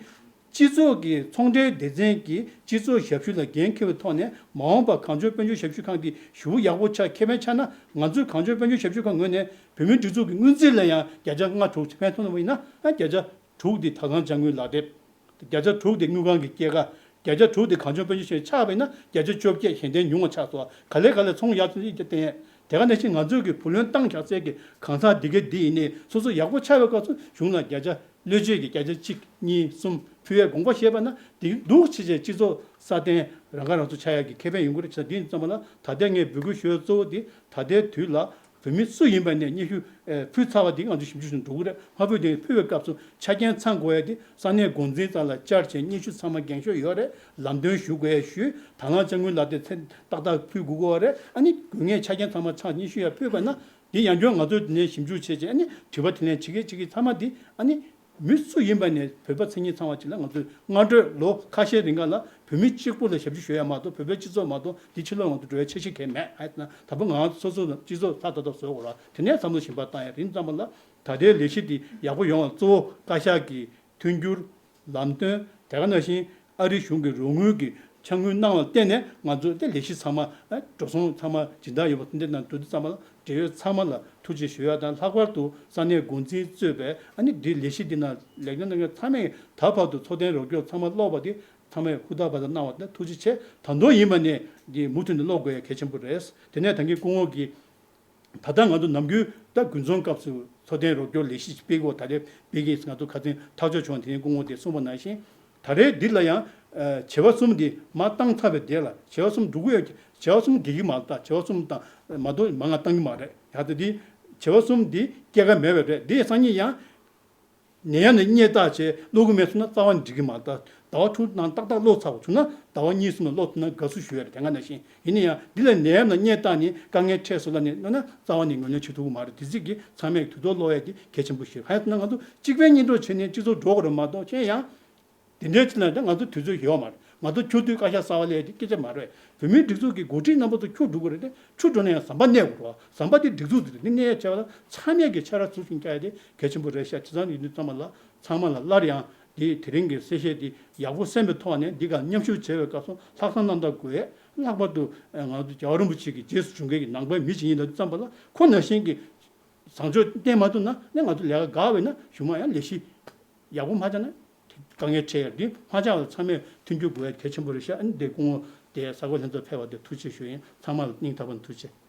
སྤྱི་ཚོགས་ཀྱི་ཚོང་འབྲེལ་སྡེ་ཚན་གྱིས་སྤྱི་ཚོགས་ཞབས་ཞུ་ལ་འགན་འཁྱེར་བའི་ཐོག་ནས་མ་འོངས་པར་གངས་ལྗོངས་དཔལ་འབྱོར་ཞབས་ཞུ་ཁང་འདི་ཞེ་པོ་ཡག་པོ་ཆགས། ཁེ་ཕན་ཆགས་ན་ང་ཚོའི་གངས་ལྗོངས་དཔལ་འབྱོར་ཞབས་ཞུ་ཁང་ངོས་ནས་བོད་མིའི་སྒྲིག་འཛུགས་ཀྱི་སྔོན་རྩིས་ལ་ཡང་བརྒྱ་ཆ་ལྔ་དྲུག་ཕན་ཐོགས་གནང་བ་ཡིན་ན། ཨ་བརྒྱ་ཆ་དྲུག་འདི་དང་བླངས་དཔྱ་དངུལ་ལག་དེབ། བརྒྱ་ཆ་དྲུག་དེ་དངུལ་ཁང་གི་སྐྱེད་ཀ། བརྒྱ་ཆ་དྲུག་དེ་གངས་ལྗོངས་དཔལ་འབྱོར་ཞེས་ཆགས་པས་ན་བརྒྱ་ཆ་བཅོ་བརྒྱད་གཞན་དོན་ཉུང་བ་ཆགས་སོང་། ག་ལེ་ག་ལེ་ཚོང་ཡག་ཚོང་ཡིག་བསྟན། དེ་ག་ནང་བཞིན་ང་ཚོས་ཀྱི་བུ་ལོན་བཏང་བཞག་སའི་གི་གང་ཟག་འདི་ག་འདི་ཡིན་ནའི་སོ་སོ་ཡག་པོ་ཆགས་པའི་སྐབས་སུ་གཞུང་ལ་བརྒྱ་ཆ་བློས་བཅད་ཀྱི་བརྒྱ་ཆ་གཅིག་གཉིས་གསུམ་ཕུལ་བའི་དགོངས་པ་བཞེས་པ་ན་དེ་འདུག་ཕྱི་རྒྱལ་སྤྱི་ཚོགས་སྲ་བརྟན་རང་ཁ་རང་གསོ་ཆགས་ཡག་གི་ཁེ་ཕན་ཡོང་གི་རེད། བྱས་ཙང་འདི་ཡིན་ཙམ་པ་ལ་ད་ལྟའི་ངས་འབོད་སྐུལ་ཞུ་ཡ་གཙོ་བོ་དེ་ད་ལྟའི་དུས་ལ། བོད་མི་སུ་ཡིན་པ་ནས་སྙན་ཞུ་ཨེ་ཕུལ་ཚར་བ་དེ་ང་ཚོ་ཞིབ་འཇུག་བྱས་ནས་འགྲོ་གི་རེད། མ་ཕུལ་དེ་ཕུལ་བའི་སྐབས་སུ་ཆ་རྐྱེན་ཚང་དགོས་ཡ་དེ་ས་གནས་འགོ་འཛིན་རྩ་ལ་བཅར་བྱས་སྙན་ཞུ་ཚང་མ་འགེངས་ཤོག་ཡོད་རེད། ལམ་སྟོན་ཞུ་དགོས་ཡ་ཞུས། དང་བླངས་དཔྱ་དངུལ་ལག་དེབ་ཚད་ཏག་ཏག་ཕུལ་དགོས་ཀྱི་ཡོད་རེད། ཨ་ནི་དགོས་ངེས་ཆ་རྐྱེན་ཚང་མ་ཚང་སྙན་ཞུ་ཡ་ཕུལ་བ་ན་དེ་ཡང་བསྐྱར་ང་ཚོས་དེ་ནས་ཞིབ་འཇུག་བྱས་བྱས་ཨ་ནི་དྲི་བ་དྲིས་ལན་བྱེད་ཀྱི་བྱེད་ཀྱི་ཚང་མ་དེ་ཨ་ནི། མི་སུ་ཡིན་པ་ནས་བོད་པ་མཚན་ཉིད་ཚང་བ་ཅིག་ལ་ང་ཚོས་སྔ་འགྱུར་ལོ་ཁ་ཤས་རིང་ག་ལ་བོད་མི་གཅིག་པུ་ལ་ཞབས་ཞུ་ཞུ་ཡ་མ་གཏོགས་བོད་པའི་སྤྱི་ཚོགས་མ་གཏོགས་འདི་ཕྱི་ལོགས་ང་ཚོ་འགྲོ་བའི་འཆར་གཞི་གང་ཡང་མེད། ཨ་ཡིན་ན་ད་བུ་ང་སོ་སོ་ལ་སྤྱི་ཚོགས་ལྷ་ད་ད་བཟོ་དགོས་ར། དེ་ནས་བསམ་བློ་ཞིབ་པ་བཏང་ཡ་རིང་ཙམ་པ་ལ་ད་ལྟའི་ལས་གཞི་འདི་ཡག་པོ་ཡོང་བ་གཙོ་བོ་བཀའ་ཤག་གི་མཐུན་འགྱུར། ལམ་སྟོན། དེ་ག་ནང་བཞིན་ཨ་རི་གཞུང་གི་རོགས་དངུལ་གྱི་ཕྱག་དངུལ་གནང་བར་བརྟེན་ནས་ང་ཚོ་དེ་ལས་གཞི་ཚང་མ་ཨ་འགྲོ་སོང་ཚང་མ་སྦྱིན་བདག་ཡོད་པ་དེ་འདྲ་ནང་འགྲོ་དུས་ཙམ་པ་ལ། འབྲེལ་ཡོད་ཚང་མ་ལ་ཐུགས་རྗེ་ཞུ་ཡ་དང་། ལྷག་པར་དུ་ས་གནས་འགོ་འཛིན་གཙོས་པའི་ཨ་ནི་འདི་ལས་གཞི་འདི་ནང་ལས་ཀ་གནང་མཁན་ཚང་མས་ད་བར་དུ་འཚོ་རྟེན་རོགས་སྐྱོར་ཚང་མ་ཀློག་པ་འདི་ཚང་མས་ཧུར་ཐག་བར་ཐག་གནང་བ་དེ་ཐུགས་རྗེ་ཆེ། ད་དུང་ཡིན་པ་ནས་འདི་མུ་མཐུད་ནས་ཀློག་དགོས་ཡ་གལ་ཆེན་པོ་རེད། དེ་ནས་ད་གིན་སྐུ་ངོ་གིས་ད་ལྟ་ང་ཚོ་ནམ་རྒྱུན་ད་དགུན་ཚོང་སྐབས་སུ་འཚོ་རྟེན་རོགས་སྐྱོར་ལས་གཞི་སྤེལ་དགོས། ད་ལྟ་སྤེལ་གྱི་ང་ཚོ་ཁ་སང་ཐག་གཅོད་བྱུང་བ་དེ་རིང་སྐུ་ངོ་དེ་གསུངས་པ་ནང་བཞིན། ད་རེས་འདི་ལ་ཡང་ཨ་བྱེ་བ་གསུམ་འདི་མར་བཏང་ཚར་བའི་དེ་ལ་བྱེ་བ་གསུམ་འགྲོ་གི་ཡོད། བྱེ་བ་གསུམ་འགྲིག་གི་མ་རེད། ད་བྱེ་བ་གསུམ་དང་མ་གཏོགས་མར་ང་བཏང་གི་མ་རེད། ཡང་ད་འདི་བྱེ་བ་གསུམ་འདི་སྐྱེད་ཀ་མེད་པ་རེད། འདི་སང་ཉིན་ཡང་ནད་ཡམས་ལ་སྔོན་བརྟག་བྱས་ཀློག་གི་མེད་སོང་ན་རྩ་བ་ནས་འགྲིག་གི་མ་རེད། ད་ཟླ་བ་དྲུག་ནང་ཏག་ཏག་ཀློག་ཚར་བ་བྱུང་ན་ཟླ་བ་གཉིས་གསུམ་ལ་ཀློག་ཐུབ་ན་དགའ་བསུ་ཞུ་ཡ་རེད། དེ་སྔ་ནང་བཞིན་ཡིན་ན་ཡང་འདི་ལ་ནད་ཡམས་ལ་སྔོན་བརྟག་ནས་དཀའ་ངལ་འཕྲད་སོང་ལབ་ནས་ཀློག་ན་རྩ་བ་ནས་ངོས་ལེན་བྱེད་ཐུབ་ཀྱི་མ་རེད། དེ་ཚིག་གིས་ཚང་མས་དུས་ཐོག་ཀློག་ཡ་དེ་གལ་ཆེན་པོ་ཞིག་རེད། ཡང་ན་ང་ཚོ་གཅིག་ཕན་གཉིས་གྲོགས་བྱས་ནས་སྤྱི་ཚོགས་འགྲོ་དགོས་རེད་མ་གཏོགས་གཞན་ཡང་། དེ་འདྲའི་ཕྱིར་ན་ད་ང་ཚོ་དུས་ཚོད་ཡོད་མ་རེད། ང་ཚོ་ཁྱུ་དུས་བཀའ་ཤག་གསར་པ་སླེབས་ཏེ་སྐད་ཆ་མ་རེད། བོད་མིའི་སྒྲིག་འཛུགས་ཀྱི་འགོ་ཁྲིད་རྣམ་པ་ཚོ་ཁྱུ་འགྲོ་དགོས་རེད་དེ། ཁྱུ་འགྲོ་ན་ཡང་ཟམ་པ་གནས་དགོས་རེད། ཟམ་པ་དེ་སྒྲིག་འཛུགས་དེ་རེད། འདི་གནས་ཡ་བྱས་པ་ལ་ཚང་མས་ཀྱི་ཕྱག་ར་ཚུར་ཤིང་བཀྱག་ཡ་དེ་གལ་ཆེན་པོ་རེད་ཤག་དེ་ཙམ་ཡིན་དུས་ཙམ་པ་ལ་ཚང་མ་ལ་སླར་ཡང་འདི་དེ་རིང་གི་གསལ་བཤད་འདི་ཡག་པོ་གསན་པའི་ཐོག་ནས་འདི་ག་མཉམ་ཞུགས་བྱས་པའི་སྐབས་སུ་ལྷག་བསམ་རྣམ་དག་དགོས། ལྷག་པར་དུ་ང་ཚོ་རྒྱལ་བ་རིན་པོ་ཆེ་གི་རྗེས་སུ་འཇུག་མཁན་གྱི་ནང་པའི་མི་ཞིག་ཡིན་ལབ་དུས་ཙམ་པ་ལ་ཁོ་ནང་བཞིན་གྱི་བཟང་སྤྱོད་བསྟན་མ་ཐུབ་ན་ནི་ང་ཚོ་ལས་ཀ་འགག་པས་ན་གཞུག་མ་ཡང་ལས་གཞི་ཡག་པོ་མ་ཆགས་ན་དཀའ་ངལ་འཕྲད་ཡ་རེད། མ་ཆགས་པར་ཚང་མས་མཐུན་འགྱུར་དགོས་ཡ་གལ་ཆེན་པོ་རེད་ཤག་ཨ་ནི་དེ་སྐུ་ངོ་དེ་གསར་འགོད་ལྷན་ཚོགས་ཕེབས་པ་དེ་ཐུགས་རྗེ་ཆེ་ཞུ་ཡིན། ཚང་མ་ལ་སྙིང་ཐག་པ་ནས་ཐུགས་རྗེ་ཆེ།